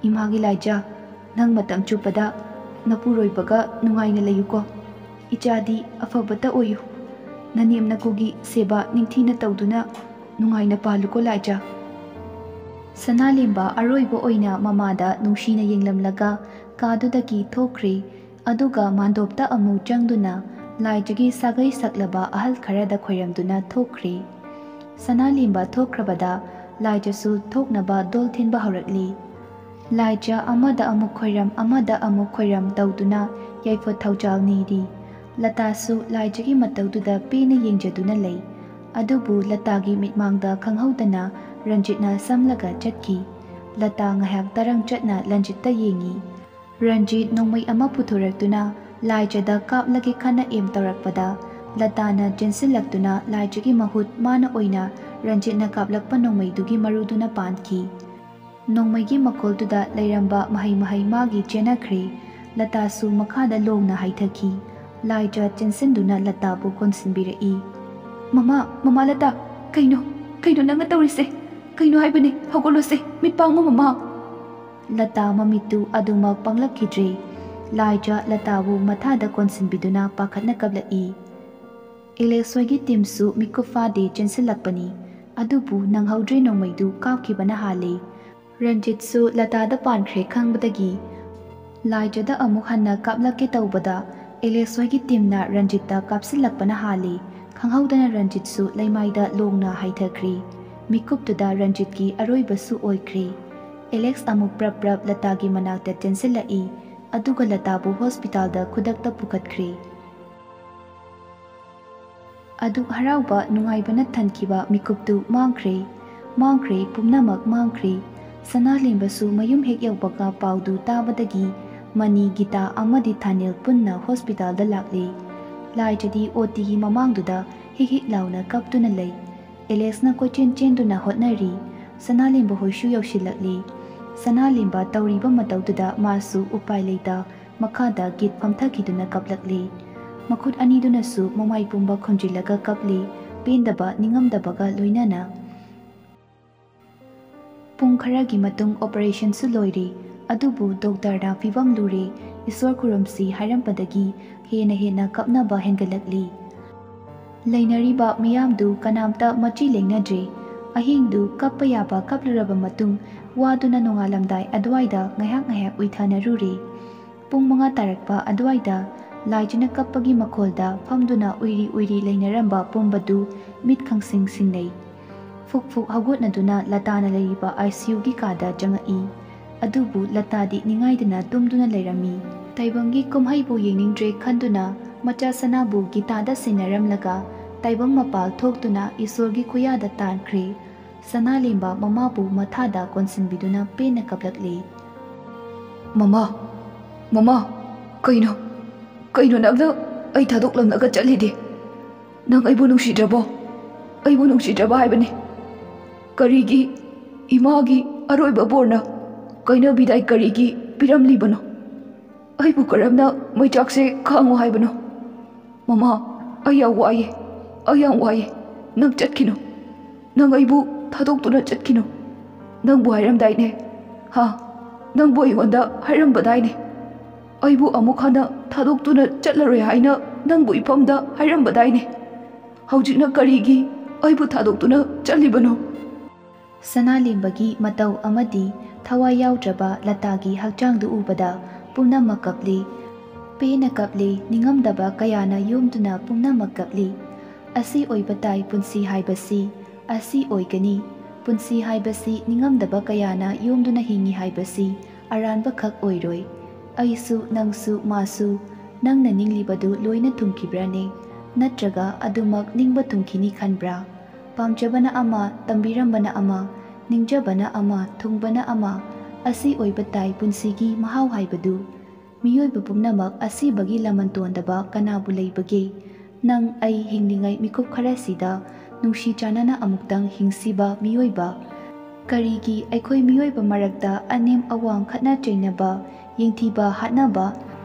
"ꯏꯃꯥꯒꯤ ꯂꯥꯏꯖ, ꯅꯪ ꯃꯇꯝ ꯆꯨꯞꯄꯗ ꯅꯄꯨꯔꯣꯏꯕꯒ ꯅꯨꯡꯉꯥꯏꯅ ꯂꯩꯌꯨꯀꯣ꯫ ꯏꯆꯥꯗꯤ ꯑꯐꯕꯇ ꯑꯣꯏꯌꯨ꯫ ꯅꯅꯦꯝ ꯅꯀꯨꯒꯤ ꯁꯦꯕꯥ ꯅꯤꯡꯊꯤꯅ ꯇꯧꯗꯨꯅ ꯅꯨꯡꯉꯥꯏꯅ ꯄꯥꯜꯂꯨꯀꯣ ꯂꯥꯏꯖ꯫ ꯁꯅꯥꯂꯦꯝꯕ ꯑꯔꯣꯏꯕ ꯑꯣꯏꯅ ꯃꯃꯥꯗ ꯅꯨꯡꯁꯤꯅ ꯌꯦꯡꯂꯝꯂꯒ ꯀꯥꯗꯨꯗꯒꯤ ꯊꯣꯛꯈ꯭ꯔꯦ꯫ ꯑꯗꯨꯒ ꯃꯥꯟꯗꯣꯞꯇ ꯑꯃꯨꯛ ꯆꯪꯗꯨꯅ ꯂꯥꯏꯖꯒꯤ ꯁꯥꯒꯩ ꯁꯛꯂꯕ ꯑꯍꯜ ꯈꯔꯗ ꯈꯣꯏꯔꯝꯗꯨꯅ ꯊꯣꯛꯈ꯭ꯔꯦ꯫ ꯁꯅꯥꯂꯦꯝꯕ ꯊꯣꯛꯈ꯭ꯔꯕꯗ ꯂꯥꯏꯖꯁꯨ ꯊꯣꯛꯅꯕ ꯗꯣꯜ ꯊꯤꯟꯕ ꯍꯧꯔꯛꯂꯤ꯫ ꯂꯥꯏꯖ ꯑꯃꯗ ꯑꯃꯨꯛ ꯈꯣꯏꯔꯝ, ꯑꯃꯗ ꯑꯃꯨꯛ ꯈꯣꯏꯔꯝ ꯇꯧꯗꯨꯅ ꯌꯥꯏꯐ ꯊꯧꯖꯥꯜ ꯅꯤꯔꯤ꯫ ꯂꯇꯥꯁꯨ ꯂꯥꯏꯖꯒꯤ ꯃꯇꯧꯗꯨꯗ ꯄꯦꯟꯅ ꯌꯦꯡꯖꯗꯨꯅ ꯂꯩ꯫ ꯑꯗꯨꯕꯨ ꯂꯇꯥꯒꯤ ꯃꯤꯠꯃꯥꯡꯗ ꯈꯪꯍꯧꯗꯅ ꯔꯟꯖꯤꯠꯅ ꯁꯝꯂꯒ ꯆꯠꯈꯤ꯫ ꯂꯇꯥ ꯉꯥꯏꯍꯥꯛ ꯇꯔꯪ ꯆꯠꯅ ꯂꯟꯖꯤꯠꯇ ꯌꯦꯡꯉꯤ꯫ ꯔꯟꯖꯤꯠ ꯅꯣꯡꯃꯩ ꯑꯃ ꯄꯨꯊꯣꯔꯛꯇꯨꯅ ꯂꯥꯏꯖꯗ ꯀꯥꯞꯂꯒꯦ ꯈꯟꯅ ꯑꯦꯝ ꯇꯧꯔꯛꯄꯗ, ꯂꯇꯥꯅ ꯆꯦꯟꯁꯤꯜꯂꯛꯇꯨꯅ ꯂꯥꯏꯖꯒꯤ ꯃꯍꯨꯠ ꯃꯥꯅ ꯑꯣꯏꯅ ꯔꯟꯖꯤꯠꯅ ꯀꯥꯞꯂꯛꯄ ꯅꯣꯡꯃꯩꯗꯨꯒꯤ ꯃꯔꯨꯗꯨꯅ ꯄꯥꯟꯈꯤ꯫ ꯅꯣꯡꯃꯩꯒꯤ ꯃꯈꯣꯜꯗꯨꯗ ꯂꯩꯔꯝꯕ ꯃꯍꯩ ꯃꯍꯩ ꯃꯥꯒꯤ ꯆꯦꯟꯅꯈ꯭ꯔꯦ꯫ ꯂꯇꯥꯁꯨ ꯃꯈꯥꯗ ꯂꯣꯡꯅ ꯍꯥꯏꯊꯈꯤ꯫ ꯂꯥꯏꯖ ꯆꯦꯟꯁꯤꯟꯗꯨꯅ ꯂꯇꯥꯕꯨ ꯀꯣꯟꯁꯤꯟꯕꯤꯔꯛꯏ꯫ "ꯃꯃꯥ, ꯃꯃꯥ ꯂꯇꯥ, ꯀꯩꯅꯣ, ꯀꯩꯅꯣ ꯅꯪꯅ ꯇꯧꯔꯤꯁꯦ? ꯀꯩꯅꯣ ꯍꯥꯏꯕꯅꯤ? ꯍꯧꯒꯠꯂꯣꯁꯦ, ꯃꯤꯠ ꯄꯥꯡꯉꯣ ꯃꯃꯥ!" ꯂꯇꯥ ꯃꯃꯤꯠꯇꯨ ꯑꯗꯨꯃꯛ ꯄꯥꯡꯂꯛꯈꯤꯗ꯭ꯔꯦ꯫ ꯂꯥꯏꯖ ꯂꯇꯥꯕꯨ ꯃꯊꯥꯗ ꯀꯣꯟꯁꯤꯟꯕꯤꯗꯨꯅ ꯄꯥꯈꯠꯅ ꯀꯞꯂꯛꯏ꯫ ꯑꯦꯂꯦꯛꯁ ꯍꯣꯏꯒꯤ ꯇꯤꯝꯁꯨ ꯃꯤꯀꯨꯞ ꯐꯥꯗꯦ ꯆꯦꯟꯁꯤꯜꯂꯛꯄꯅꯤ꯫ ꯑꯗꯨꯕꯨ ꯅꯪꯍꯧꯗ꯭ꯔꯦ, ꯅꯣꯡꯃꯩꯗꯨ ꯀꯥꯞꯈꯤꯕꯅ ꯍꯥꯜꯂꯤ꯫ ꯔꯟꯖꯤꯠꯁꯨ ꯂꯇꯥꯗ ꯄꯥꯟꯈ꯭ꯔꯦ ꯈꯪꯕꯗꯒꯤ ꯂꯥꯏꯖꯗ ꯑꯃꯨꯛ ꯍꯟꯅ ꯀꯥꯞꯂꯛꯀꯦ ꯇꯧꯕꯗ ꯑꯦꯂꯦꯛꯁ ꯍꯣꯏꯒꯤ ꯇꯤꯝꯅ ꯔꯟꯖꯤꯠꯇ ꯀꯥꯞꯁꯤꯜꯂꯛꯄꯅ ꯍꯥꯜꯂꯤ꯫ ꯈꯪꯍꯧꯗꯅ ꯔꯟꯖꯤꯠꯁꯨ ꯂꯩꯃꯥꯏꯗ ꯂꯣꯡꯅ ꯍꯥꯏꯊꯈ꯭ꯔꯦ꯫ ꯃꯤꯀꯨꯞꯇꯨꯗ ꯔꯟꯖꯤꯠꯀꯤ ꯑꯔꯣꯏꯕꯁꯨ ꯑꯣꯏꯈ꯭ꯔꯦ꯫ ꯑꯦꯂꯦꯛꯁ ꯑꯃꯨꯛ ꯄ꯭ꯔꯞ ꯄ꯭ꯔꯞ ꯂꯇꯥꯒꯤ ꯃꯅꯥꯛꯇ ꯆꯦꯟꯁꯤꯜꯂꯛꯏ꯫ ꯑꯗꯨꯒ ꯂꯇꯥꯕꯨ ꯍꯣꯁꯄꯤꯇꯥꯜꯗ ꯈꯨꯗꯛꯇ ꯄꯨꯈꯠꯈ꯭ꯔꯦ꯫ ꯑꯗꯨꯛ ꯍꯔꯥꯎꯕ ꯅꯨꯡꯉꯥꯏꯕꯅ ꯊꯟꯈꯤꯕ ꯃꯤꯀꯨꯞꯇꯨ ꯃꯥꯡꯈ꯭ꯔꯦ꯫ ꯃꯥꯡꯈ꯭ꯔꯦ, ꯄꯨꯝꯅꯃꯛ ꯃꯥꯡꯈ꯭ꯔꯦ꯫ ꯁꯅꯥꯂꯦꯝꯕꯁꯨ ꯃꯌꯨꯝ ꯍꯦꯛ ꯌꯧꯕꯒ ꯄꯥꯎꯗꯨ ꯇꯥꯕꯗꯒꯤ ꯃꯅꯤ, ꯒꯤꯇꯥ ꯑꯃꯗꯤ ꯊꯥꯅꯦꯜ ꯄꯨꯟꯅ ꯍꯣꯁꯄꯤꯇꯥꯜꯗ ꯂꯥꯛꯂꯦ꯫ ꯂꯥꯏꯖꯗꯤ ꯑꯣ ꯇꯤꯒꯤ ꯃꯃꯥꯡꯗꯨꯗ ꯍꯤꯛ ꯍꯤꯛ ꯂꯥꯎꯅ ꯀꯞꯇꯨꯅ ꯂꯩ꯫ ꯑꯦꯂꯦꯛꯁꯅ ꯀꯣꯏꯆꯦꯟ ꯆꯦꯟꯗꯨꯅ ꯍꯣꯠꯅꯔꯤ꯫ ꯁꯅꯥꯂꯦꯝꯕ ꯍꯣꯏꯁꯨ ꯌꯧꯁꯤꯜꯂꯛꯂꯤ꯫ ꯁꯅꯥꯂꯦꯝꯕ ꯇꯧꯔꯤꯕ ꯃꯇꯧꯗꯨꯗ ꯃꯥꯁꯨ ꯎꯄꯥꯏ ꯂꯩꯇ ꯃꯈꯥꯗ ꯒꯤꯠ ꯐꯝꯊꯈꯤꯗꯨꯅ ꯀꯞꯂꯛꯂꯤ꯫ ꯃꯈꯨꯠ ꯑꯅꯤꯗꯨꯅꯁꯨ ꯃꯃꯥꯏ ꯄꯨꯝꯕ ꯈꯨꯝꯖꯤꯜꯂꯒ ꯀꯞꯂꯤ, ꯄꯦꯟꯗꯕ, ꯅꯤꯡꯉꯝꯗꯕꯒ ꯂꯣꯏꯅꯅ꯫ ꯄꯨꯡ ꯈꯔꯒꯤ ꯃꯇꯨꯡ ꯑꯣꯄꯔꯦꯁꯟꯁꯨ ꯂꯣꯏꯔꯦ꯫ ꯑꯗꯨꯕꯨ ꯗꯣꯛꯇꯔꯅ ꯐꯤꯕꯝ ꯂꯨꯔꯦ, ꯏꯁꯣꯔ ꯈꯨꯔꯨꯝꯁꯤ ꯍꯥꯏꯔꯝꯕꯗꯒꯤ ꯍꯦꯟꯅ ꯍꯦꯟꯅ ꯀꯞꯅꯕ ꯍꯦꯟꯒꯠꯂꯛꯂꯤ꯫ ꯂꯩꯅꯔꯤꯕ ꯃꯤꯌꯥꯝꯗꯨ ꯀꯅꯥꯝꯇ ꯃꯆꯤ ꯂꯦꯡꯅꯗ꯭ꯔꯦ꯫ ꯑꯍꯤꯡꯗꯨ ꯀꯞꯄ ꯌꯥꯕ ꯀꯞꯂꯨꯔꯕ ꯃꯇꯨꯡ, ꯋꯥꯗꯨꯅ ꯅꯣꯡꯉꯥꯜꯂꯝꯗꯥꯏ ꯑꯗꯨꯋꯥꯏꯗ ꯉꯥꯏꯍꯥꯛ ꯉꯥꯏꯍꯥꯛ ꯎꯏꯊꯅꯔꯨꯔꯦ꯫ ꯄꯨꯡ ꯃꯉꯥ ꯇꯥꯔꯛꯄ ꯑꯗꯨꯋꯥꯏꯗ ꯂꯥꯏꯖꯅ ꯀꯞꯄꯒꯤ ꯃꯈꯣꯜꯗ ꯐꯝꯗꯨꯅ ꯎꯏꯔꯤ ꯎꯏꯔꯤ ꯂꯩꯅꯔꯝꯕ ꯄꯨꯝꯕꯗꯨ ꯃꯤꯠ ꯈꯪꯁꯤꯡ ꯁꯤꯡꯅꯩ꯫ ꯐꯨꯛ ꯐꯨꯛ ꯍꯧꯒꯠꯅꯗꯨꯅ ꯂꯇꯥꯅ ꯂꯩꯔꯤꯕ ICUꯒꯤ ꯀꯥꯗ ꯆꯪꯉꯛꯏ꯫ ꯑꯗꯨꯕꯨ ꯂꯇꯥꯗꯤ ꯅꯤꯡꯉꯥꯏꯗꯅ ꯇꯨꯝꯗꯨꯅ ꯂꯩꯔꯝꯃꯤ꯫ ꯇꯥꯏꯕꯪꯒꯤ ꯀꯨꯝꯍꯩꯕꯨ ꯌꯦꯡꯅꯤꯡꯗ꯭ꯔꯦ ꯈꯟꯗꯨꯅ ꯃꯆꯥ ꯁꯅꯥꯕꯨ ꯒꯤꯇꯥꯗ ꯁꯤꯟꯅꯔꯝꯂꯒ ꯇꯥꯏꯕꯪ ꯃꯄꯥꯜ ꯊꯣꯛꯇꯨꯅ ꯏꯁꯣꯔꯒꯤ ꯈꯨꯌꯥꯗ ꯇꯥꯟꯈ꯭ꯔꯦ꯫ ꯁꯅꯥꯂꯦꯝꯕ ꯃꯃꯥꯕꯨ ꯃꯊꯥꯗ ꯀꯣꯟꯁꯤꯟꯕꯤꯗꯨꯅ ꯄꯦꯟꯅ ꯀꯞꯂꯛꯂꯤ꯫ "ꯃꯃꯥ, ꯃꯃꯥ, ꯀꯩꯅꯣ, ꯀꯩꯅꯣ ꯅꯪꯅ ꯑꯩ ꯊꯥꯗꯣꯛꯂꯝꯂꯒ ꯆꯠꯂꯤꯗꯤ? ꯅꯪ ꯑꯩꯕꯨ ꯅꯨꯡꯁꯤꯗ꯭ꯔꯕꯣ? ꯑꯩꯕꯨ ꯅꯨꯡꯁꯤꯗ꯭ꯔꯕ ꯍꯥꯏꯕꯅꯤ꯫ ꯀꯔꯤꯒꯤ ꯏꯃꯥꯒꯤ ꯑꯔꯣꯏꯕ ꯕꯣꯔꯅ ꯀꯩꯅꯕꯤꯗꯥꯏ ꯀꯔꯤꯒꯤ ꯄꯤꯔꯝꯂꯤꯕꯅꯣ? ꯑꯩꯕꯨ ꯀꯔꯝꯅ ꯃꯩꯆꯥꯛꯁꯦ ꯈꯥꯡꯉꯨ ꯍꯥꯏꯕꯅꯣ? ꯃꯃꯥ, ꯑꯩ ꯌꯥꯝ ꯋꯥꯏꯌꯦ, ꯑꯩ ꯌꯥꯝ ꯋꯥꯏꯌꯦ꯫ ꯅꯪ ꯆꯠꯈꯤꯅꯨ꯫ ꯅꯪ ꯑꯩꯕꯨ ꯊꯥꯗꯣꯛꯇꯨꯅ ꯆꯠꯈꯤꯅꯨ꯫ ꯅꯪꯕꯨ ꯍꯥꯏꯔꯝꯗꯥꯏꯅꯦ? ꯍꯥ? ꯅꯪꯕꯨ ꯑꯩꯉꯣꯟꯗ ꯍꯥꯏꯔꯝꯕꯗꯥꯏꯅꯦ? ꯑꯩꯕꯨ ꯑꯃꯨꯛ ꯍꯟꯅ ꯊꯥꯗꯣꯛꯇꯨꯅ ꯆꯠꯂꯔꯣꯏ ꯍꯥꯏꯅ ꯅꯪꯕꯨ ꯏꯐꯝꯗ ꯍꯥꯏꯔꯝꯕꯗꯥꯏꯅꯦ? ꯍꯧꯖꯤꯛꯅ ꯀꯔꯤꯒꯤ ꯑꯩꯕꯨ ꯊꯥꯗꯣꯛꯇꯨꯅ ꯆꯠꯂꯤꯕꯅꯣ?" ꯁꯅꯥꯂꯦꯝꯕꯒꯤ ꯃꯇꯧ ꯑꯃꯗꯤ ꯊꯋꯥꯏ ꯌꯥꯎꯗ꯭ꯔꯕ ꯂꯇꯥꯒꯤ ꯍꯛꯆꯥꯡꯗꯨ ꯎꯕꯗ ꯄꯨꯝꯅꯃꯛ ꯀꯞꯂꯤ꯫ ꯄꯦꯟꯅ ꯀꯞꯂꯤ, ꯅꯤꯡꯉꯝꯗꯕ ꯀꯌꯥꯅ ꯌꯣꯝꯗꯨꯅ ꯄꯨꯝꯅꯃꯛ ꯀꯞꯂꯤ꯫ ꯑꯁꯤ ꯑꯣꯏꯕ ꯇꯥꯏ ꯄꯨꯟꯁꯤ ꯍꯥꯏꯕꯁꯤ, ꯑꯁꯤ ꯑꯣꯏꯒꯅꯤ꯫ ꯄꯨꯟꯁꯤ ꯍꯥꯏꯕꯁꯤ ꯅꯤꯡꯉꯝꯗꯕ ꯀꯌꯥꯅ ꯌꯣꯝꯗꯨꯅ ꯍꯤꯡꯉꯤ ꯍꯥꯏꯕꯁꯤ ꯑꯔꯥꯟꯕꯈꯛ ꯑꯣꯏꯔꯣꯏ꯫ ꯑꯩꯁꯨ, ꯅꯪꯁꯨ, ꯃꯥꯁꯨ, ꯅꯪꯅ ꯅꯤꯡꯂꯤꯕꯗꯨ ꯂꯣꯏꯅ ꯊꯨꯡꯈꯤꯕ꯭ꯔꯥꯅꯦ? ꯅꯠꯇ꯭ꯔꯒ ꯑꯗꯨꯃꯛ ꯅꯤꯡꯕ ꯊꯨꯡꯈꯤꯅꯤ ꯈꯟꯕ꯭ꯔꯥ? ꯄꯥꯝꯖꯕꯅ ꯑꯃ, ꯇꯝꯕꯤꯔꯝꯕꯅ ꯑꯃ, ꯅꯤꯡꯖꯕꯅ ꯑꯃ, ꯊꯨꯡꯕꯅ ꯑꯃ, ꯑꯁꯤ ꯑꯣꯏꯕ ꯇꯥꯏ ꯄꯨꯟꯁꯤꯒꯤ ꯃꯍꯥꯎ ꯍꯥꯏꯕꯗꯨ꯫ ꯃꯤꯑꯣꯏꯕ ꯄꯨꯝꯅꯃꯛ ꯑꯁꯤꯕꯒꯤ ꯂꯃꯟ ꯇꯣꯟꯗꯕ ꯀꯅꯥꯕꯨ ꯂꯩꯕꯒꯦ? ꯅꯪ ꯑꯩ ꯍꯤꯡꯂꯤꯉꯩ ꯃꯤꯀꯨꯞ ꯈꯔꯁꯤꯗ ꯅꯨꯡꯁꯤ ꯆꯥꯟꯅꯅ ꯑꯃꯨꯛꯇꯪ ꯍꯤꯡꯁꯤꯕ ꯃꯤꯑꯣꯏꯕ꯫ ꯀꯔꯤꯒꯤ ꯑꯩꯈꯣꯏ ꯃꯤꯑꯣꯏꯕ ꯃꯔꯛꯇ ꯑꯅꯦꯝ ꯑꯋꯥꯡ ꯈꯠꯅ ꯆꯩꯅꯕ, ꯌꯦꯡꯊꯤꯕ ꯍꯥꯠꯅꯕ,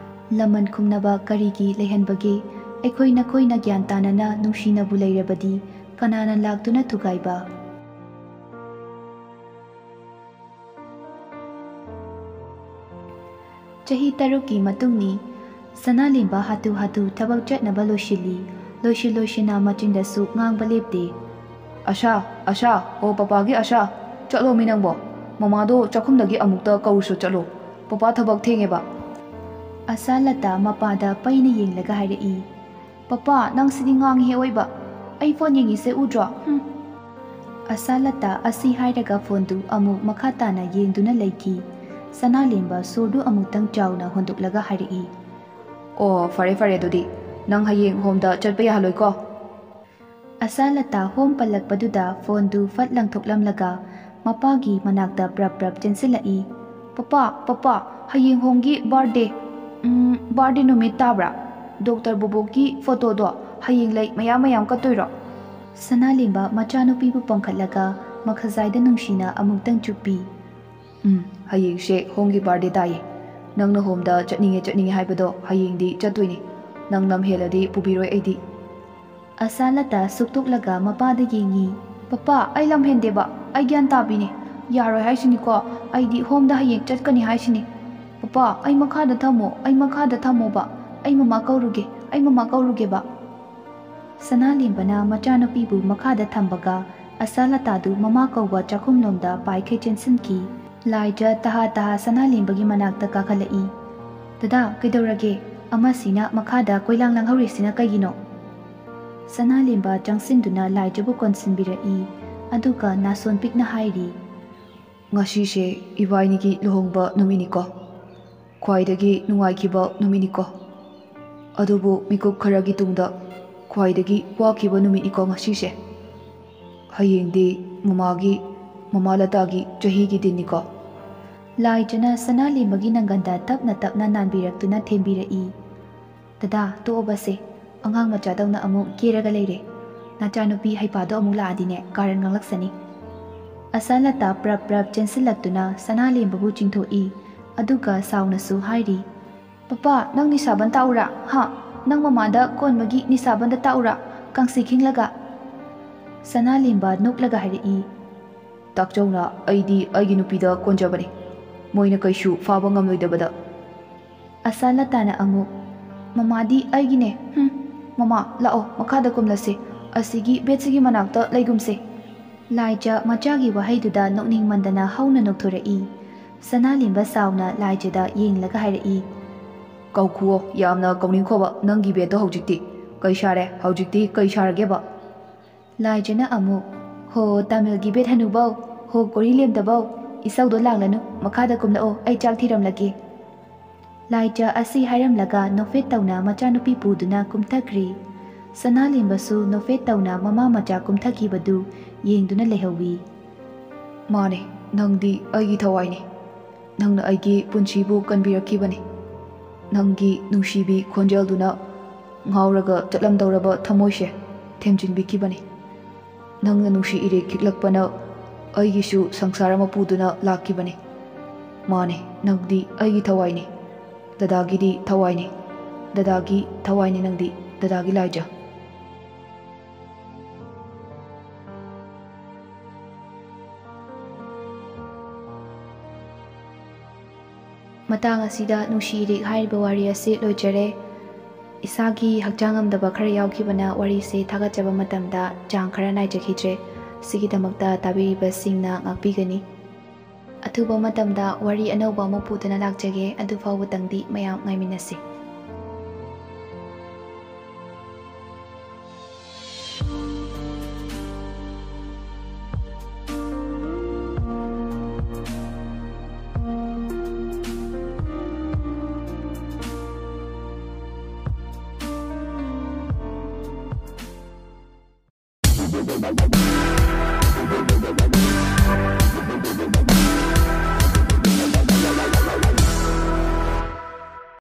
ꯂꯃꯟ ꯈꯨꯝꯅꯕ ꯀꯔꯤꯒꯤ ꯂꯩꯍꯟꯕꯒꯦ? ꯑꯩꯈꯣꯏ ꯅꯈꯣꯏꯅ ꯒ꯭ꯌꯥꯟ ꯇꯥꯅꯅ ꯅꯨꯡꯁꯤꯅꯕꯨ ꯂꯩꯔꯕꯗꯤ ꯀꯅꯥꯅ ꯂꯥꯛꯇꯨꯅ ꯊꯨꯒꯥꯏꯕ? ꯆꯍꯤ ꯇꯔꯨꯛꯀꯤ ꯃꯇꯨꯡꯅꯤ꯫ ꯁꯅꯥꯂꯦꯝꯕ ꯍꯥꯊꯨ ꯍꯥꯊꯨ ꯊꯕꯛ ꯆꯠꯅꯕ ꯂꯣꯏꯁꯤꯜꯂꯤ꯫ ꯂꯣꯏꯁꯤꯟ ꯂꯣꯏꯁꯤꯟꯅ ꯃꯆꯤꯟꯗꯁꯨ ꯉꯥꯡꯕ ꯂꯦꯞꯇꯦ꯫ "ꯑꯁꯥ, ꯑꯁꯥ, ꯑꯣ ꯄꯄꯥꯒꯤ ꯑꯁꯥ, ꯆꯠꯂꯣꯃꯤ ꯅꯪꯕꯣ꯫ ꯃꯃꯥꯗꯣ ꯆꯥꯛꯈꯨꯝꯗꯒꯤ ꯑꯃꯨꯛꯇ ꯀꯧꯔꯨꯁꯨ ꯆꯠꯂꯣ꯫ ꯄꯄꯥ ꯊꯕꯛ ꯊꯦꯡꯉꯦꯕ꯫" ꯑꯁꯥ ꯂꯇꯥ ꯃꯄꯥꯗ ꯄꯩꯅ ꯌꯦꯡꯂꯒ ꯍꯥꯏꯔꯛꯏ꯫ "ꯄꯄꯥ, ꯅꯪ ꯁꯤꯗꯤ ꯉꯥꯡꯉꯤꯍꯦ ꯑꯣꯏꯕ꯫ ꯑꯩ ꯐꯣꯟ ꯌꯦꯡꯉꯤꯁꯦ ꯎꯗ꯭ꯔꯣ? ꯍꯨꯝ꯫" ꯑꯁꯥ ꯂꯇꯥ ꯑꯁꯤ ꯍꯥꯏꯔꯒ ꯐꯣꯟꯗꯨ ꯑꯃꯨꯛ ꯃꯈꯥ ꯇꯥꯅ ꯌꯦꯡꯗꯨꯅ ꯂꯩꯈꯤ꯫ ꯁꯅꯥꯂꯦꯝꯕ ꯁꯣꯔꯗꯨ ꯑꯃꯨꯛꯇꯪ ꯆꯥꯎꯅ ꯍꯣꯟꯗꯣꯛꯂꯒ ꯍꯥꯏꯔꯛꯏ꯫ "ꯑꯣ, ꯐꯔꯦ ꯐꯔꯦ, ꯑꯗꯨꯗꯤ ꯅꯪ ꯍꯌꯦꯡ ꯍꯣꯝꯗ ꯆꯠꯄ ꯌꯥꯍꯜꯂꯣꯏꯀꯣ?" ꯑꯁꯥ ꯂꯇꯥ ꯍꯣꯝ ꯄꯜꯂꯛꯄꯗꯨꯗ ꯐꯣꯟꯗꯨ ꯐꯠ ꯂꯪꯊꯣꯛꯂꯝꯂꯒ ꯃꯄꯥꯒꯤ ꯃꯅꯥꯛꯇ ꯄ꯭ꯔꯞ ꯄ꯭ꯔꯞ ꯆꯦꯟꯁꯤꯜꯂꯛꯏ꯫ "ꯄꯄꯥ, ꯄꯄꯥ, ꯍꯌꯦꯡ ꯍꯣꯝꯒꯤ ꯕꯥꯔꯗꯦ꯫ ꯎꯝ, ꯕꯥꯔꯗꯦ ꯅꯨꯃꯤꯠ ꯇꯥꯕ꯭ꯔꯥ? ꯗꯣꯛꯇꯔ ꯕꯣꯕꯣꯛꯀꯤ ꯐꯣꯇꯣꯗꯣ ꯍꯌꯦꯡ ꯂꯩ ꯃꯌꯥꯝ ꯃꯌꯥꯝ ꯀꯠꯇꯣꯏꯔꯣ?" ꯁꯅꯥꯂꯦꯝꯕ ꯃꯆꯥꯅꯨꯄꯤꯕꯨ ꯄꯥꯡꯈꯠꯂꯒ ꯃꯈꯖꯥꯏꯗ ꯅꯨꯡꯁꯤꯅ ꯑꯃꯨꯛꯇꯪ ꯆꯨꯞꯄꯤ꯫ "ꯎꯝ, ꯍꯌꯦꯡꯁꯦ ꯍꯣꯝꯒꯤ ꯕꯥꯔꯗꯦ ꯇꯥꯏꯌꯦ꯫ ꯅꯪꯅ ꯍꯣꯝꯗ ꯆꯠꯅꯤꯡꯉꯦ ꯆꯠꯅꯤꯡꯉꯦ ꯍꯥꯏꯕꯗꯣ ꯍꯌꯦꯡꯗꯤ ꯆꯠꯇꯣꯏꯅꯤ꯫ ꯅꯪ ꯂꯝ ꯍꯦꯜꯂꯗꯤ ꯄꯨꯕꯤꯔꯣꯏ ꯑꯩꯗꯤ꯫" ꯑꯁꯥ ꯂꯇꯥ ꯁꯨꯛꯇꯣꯛꯂꯒ ꯃꯄꯥꯗ ꯌꯦꯡꯉꯤ꯫ "ꯄꯄꯥ, ꯑꯩ ꯂꯝ ꯍꯦꯟꯗꯦꯕ, ꯑꯩ ꯒ꯭ꯌꯥꯟ ꯇꯥꯕꯤꯅꯦ꯫ ꯌꯥꯔꯣꯏ ꯍꯥꯏꯁꯤꯅꯤꯀꯣ, ꯑꯩꯗꯤ ꯍꯣꯝꯗ ꯍꯌꯦꯡ ꯆꯠꯀꯅꯤ ꯍꯥꯏꯁꯤꯅꯤ꯫ ꯄꯄꯥ, ꯑꯩ ꯃꯈꯥꯗ ꯊꯝꯃꯣ, ꯑꯩ ꯃꯈꯥꯗ ꯊꯝꯃꯣꯕ꯫ ꯑꯩ ꯃꯃꯥ ꯀꯧꯔꯨꯒꯦ, ꯑꯩ ꯃꯃꯥ ꯀꯧꯔꯨꯒꯦꯕ꯫" ꯁꯅꯥꯂꯦꯝꯕꯅ ꯃꯆꯥꯅꯨꯄꯤꯕꯨ ꯃꯈꯥꯗ ꯊꯝꯕꯒ ꯑꯁꯥ ꯂꯇꯥꯗꯨ ꯃꯃꯥ ꯀꯧꯕ ꯆꯥꯛꯈꯨꯝꯂꯣꯝꯗ ꯄꯥꯏꯈꯩ ꯆꯦꯟꯁꯤꯟꯈꯤ꯫ ꯂꯥꯏꯖ ꯇꯍꯥ ꯇꯍꯥ ꯁꯅꯥꯂꯦꯝꯕꯒꯤ ꯃꯅꯥꯛꯇ ꯀꯥꯈꯠꯂꯛꯏ꯫ "ꯗꯗꯥ, ꯀꯩꯗꯧꯔꯒꯦ? ꯑꯃꯁꯤꯅ ꯃꯈꯥꯗ ꯀꯣꯏꯂꯥꯡ ꯂꯥꯡꯍꯧꯔꯤꯁꯤꯅ ꯀꯩꯒꯤꯅꯣ?" ꯁꯅꯥꯂꯦꯝꯕ ꯆꯪꯁꯤꯟꯗꯨꯅ ꯂꯥꯏꯖꯕꯨ ꯀꯣꯟꯁꯤꯟꯕꯤꯔꯛꯏ꯫ ꯑꯗꯨꯒ ꯅꯥꯁꯣꯟ ꯄꯤꯛꯅ ꯍꯥꯏꯔꯤ꯫ "ꯉꯁꯤꯁꯦ ꯏꯕꯥꯏꯅꯤꯒꯤ ꯂꯨꯍꯣꯡꯕ ꯅꯨꯃꯤꯠꯅꯤꯀꯣ꯫ ꯈ꯭ꯋꯥꯏꯗꯒꯤ ꯅꯨꯡꯉꯥꯏꯈꯤꯕ ꯅꯨꯃꯤꯠꯅꯤꯀꯣ꯫ ꯑꯗꯨꯕꯨ ꯃꯤꯀꯨꯞ ꯈꯔꯒꯤ ꯇꯨꯡꯗ ꯈ꯭ꯋꯥꯏꯗꯒꯤ ꯋꯥꯈꯤꯕ ꯅꯨꯃꯤꯠꯅꯤꯀꯣ ꯉꯁꯤꯁꯦ꯫ ꯍꯌꯦꯡꯗꯤ ꯃꯃꯥꯒꯤ, ꯃꯃꯥ ꯂꯇꯥꯒꯤ ꯆꯍꯤꯒꯤ ꯗꯤꯟꯅꯤꯀꯣ꯫" ꯂꯥꯏꯖꯅ ꯁꯅꯥꯂꯦꯝꯕꯒꯤ ꯅꯪꯒꯟꯗ ꯇꯞꯅ ꯇꯞꯅ ꯅꯥꯟꯕꯤꯔꯛꯇꯨꯅ ꯊꯦꯝꯕꯤꯔꯛꯏ꯫ "ꯗꯗꯥ, ꯇꯣꯛꯑꯕꯁꯦ꯫ ꯑꯉꯥꯡ ꯃꯆꯥꯗꯧꯅ ꯑꯃꯨꯛ ꯀꯦꯔꯒ ꯂꯩꯔꯦ꯫ ꯅꯆꯥꯅꯨꯄꯤ ꯍꯩꯄꯥꯗꯣ ꯑꯃꯨꯛ ꯂꯥꯛꯑꯗꯤꯅꯦ, ꯀꯥꯔꯟ ꯉꯥꯡꯂꯛꯁꯅꯤ꯫" ꯑꯁꯥꯂꯇꯥ ꯄ꯭ꯔꯞ ꯄ꯭ꯔꯞ ꯆꯦꯟꯁꯤꯜꯂꯛꯇꯨꯅ ꯁꯅꯥꯂꯦꯝꯕꯕꯨ ꯆꯤꯡꯊꯣꯛꯏ꯫ ꯑꯗꯨꯒ ꯁꯥꯎꯅꯁꯨ ꯍꯥꯏꯔꯤ, "ꯄꯄꯥ, ꯅꯪ ꯅꯤꯁꯥꯕꯟ ꯇꯥꯛꯎꯔꯥ? ꯍꯥ? ꯅꯪ ꯃꯃꯥꯗ ꯀꯣꯟꯕꯒꯤ ꯅꯤꯁꯥꯕꯟꯗ ꯇꯥꯛꯎꯔꯥ? ꯀꯥꯡꯁꯤ ꯈꯤꯡꯂꯒ?" ꯁꯅꯥꯂꯦꯝꯕ ꯅꯣꯛꯂꯒ ꯍꯥꯏꯔꯛꯏ, "ꯇꯥꯛꯆꯧꯅ, ꯑꯩꯗꯤ ꯑꯩꯒꯤ ꯅꯨꯄꯤꯗ ꯀꯣꯟꯖꯕꯅꯤ꯫ ꯃꯣꯏꯅ ꯀꯩꯁꯨ ꯐꯥꯕ ꯉꯝꯂꯣꯏꯗꯕꯗ꯫" ꯑꯁꯥꯂꯇꯥꯅ ꯑꯃꯨꯛ, "ꯃꯃꯥꯗꯤ ꯑꯩꯒꯤꯅꯦ, ꯍꯨꯝ꯫" "ꯃꯃꯥ, ꯂꯥꯛꯑꯣ, ꯃꯈꯥꯗ ꯀꯨꯝꯂꯁꯤ꯫ ꯑꯁꯤꯒꯤ ꯕꯦꯗꯁꯤꯒꯤ ꯃꯅꯥꯛꯇ ꯂꯩꯒꯨꯝꯁꯦ꯫" ꯂꯥꯏꯖ ꯃꯆꯥꯒꯤ ꯋꯥꯍꯩꯗꯨꯗ ꯅꯣꯛꯅꯤꯡꯃꯟꯗꯅ ꯍꯧꯅ ꯅꯣꯛꯊꯣꯔꯛꯏ꯫ ꯁꯅꯥꯂꯦꯝꯕ ꯁꯥꯎꯅ ꯂꯥꯏꯖꯗ ꯌꯦꯡꯂꯒ ꯍꯥꯏꯔꯛꯏ꯫ "ꯀꯧꯈꯨꯑꯣ, ꯌꯥꯝꯅ ꯀꯧꯅꯤꯡꯈꯣꯕ ꯅꯪꯒꯤ ꯕꯦꯗꯇꯣ ꯍꯧꯖꯤꯛꯇꯤ꯫ ꯀꯩ ꯁꯥꯔꯦ? ꯍꯧꯖꯤꯛꯇꯤ ꯀꯩ ꯁꯥꯔꯒꯦꯕ?" ꯂꯥꯏꯖꯅ ꯑꯃꯨꯛ, "ꯍꯣ, ꯇꯥꯃꯤꯜꯒꯤ ꯕꯦꯗ ꯍꯅꯨꯕꯧ, ꯍꯣ, ꯀꯣꯔꯤ ꯂꯦꯝꯗꯕꯧ, ꯏꯁꯧꯗꯣ ꯂꯥꯡꯂꯅꯨ, ꯃꯈꯥꯗ ꯀꯨꯝꯂꯛꯑꯣ, ꯑꯩ ꯆꯥꯛ ꯊꯤꯔꯝꯂꯒꯦ꯫" ꯂꯥꯏꯖ ꯑꯁꯤ ꯍꯥꯏꯔꯝꯂꯒ ꯅꯣꯛꯐꯦꯠ ꯇꯧꯅ ꯃꯆꯥꯅꯨꯄꯤ ꯄꯨꯗꯨꯅ ꯀꯨꯝꯊꯈ꯭ꯔꯤ꯫ ꯁꯅꯥꯂꯦꯝꯕꯁꯨ ꯅꯣꯛꯐꯦꯠ ꯇꯧꯅ ꯃꯃꯥ ꯃꯆꯥ ꯀꯨꯝꯊꯈꯤꯕꯗꯨ ꯌꯦꯡꯗꯨꯅ ꯂꯩꯍꯧꯋꯤ꯫ "ꯃꯥꯅꯦ, ꯅꯪꯗꯤ ꯑꯩꯒꯤ ꯊꯋꯥꯏꯅꯦ꯫ ꯅꯪꯅ ꯑꯩꯒꯤ ꯄꯨꯟꯁꯤꯕꯨ ꯀꯟꯕꯤꯔꯛꯈꯤꯕꯅꯤ꯫ ꯅꯪꯒꯤ ꯅꯨꯡꯁꯤꯕꯤ ꯈꯣꯟꯖꯦꯜꯗꯨꯅ ꯉꯥꯎꯔꯒ ꯆꯠꯂꯝꯗꯧꯔꯕ ꯊꯃꯣꯏꯁꯦ ꯊꯦꯝꯖꯤꯟꯕꯤꯈꯤꯕꯅꯤ꯫ ꯅꯪꯅ ꯅꯨꯡꯁꯤ ꯏꯔꯦꯛ ꯈꯤꯛꯂꯛꯄꯅ ꯑꯩꯒꯤꯁꯨ ꯁꯪꯁꯥꯔ ꯑꯃ ꯄꯨꯗꯨꯅ ꯂꯥꯛꯈꯤꯕꯅꯤ꯫ ꯃꯥꯅꯦ, ꯅꯪꯗꯤ ꯑꯩꯒꯤ ꯊꯋꯥꯏꯅꯤ꯫ ꯗꯗꯥꯒꯤꯗꯤ ꯊꯋꯥꯏꯅꯤ꯫ ꯗꯗꯥꯒꯤ ꯊꯋꯥꯏꯅꯤ ꯅꯪꯗꯤ, ꯗꯗꯥꯒꯤ ꯂꯥꯏꯖ꯫" ꯃꯇꯥꯡ ꯑꯁꯤꯗ ꯅꯨꯡꯁꯤ ꯏꯔꯤꯛ ꯍꯥꯏꯔꯤꯕ ꯋꯥꯔꯤ ꯑꯁꯤ ꯂꯣꯏꯖꯔꯦ꯫ ꯏꯁꯥꯒꯤ ꯍꯛꯆꯥꯡ ꯉꯝꯗꯕ ꯈꯔ ꯌꯥꯎꯈꯤꯕꯅ ꯋꯥꯔꯤꯁꯦ ꯊꯥꯒꯠꯆꯕ ꯃꯇꯝꯗ ꯆꯥꯡ ꯈꯔ ꯅꯥꯏꯖꯈꯤꯗ꯭ꯔꯦ꯫ ꯁꯤꯒꯤꯗꯃꯛꯇ ꯇꯥꯕꯤꯔꯤꯕꯁꯤꯡꯅ ꯉꯥꯛꯄꯤꯒꯅꯤ꯫ ꯑꯊꯨꯕ ꯃꯇꯝꯗ ꯋꯥꯔꯤ ꯑꯅꯧꯕ ꯑꯃ ꯄꯨꯗꯨꯅ ꯂꯥꯛꯆꯒꯦ꯫ ꯑꯗꯨ ꯐꯥꯎꯕꯇꯪꯗꯤ ꯃꯌꯥꯝ ꯉꯥꯏꯃꯤꯟꯅꯁꯤ꯫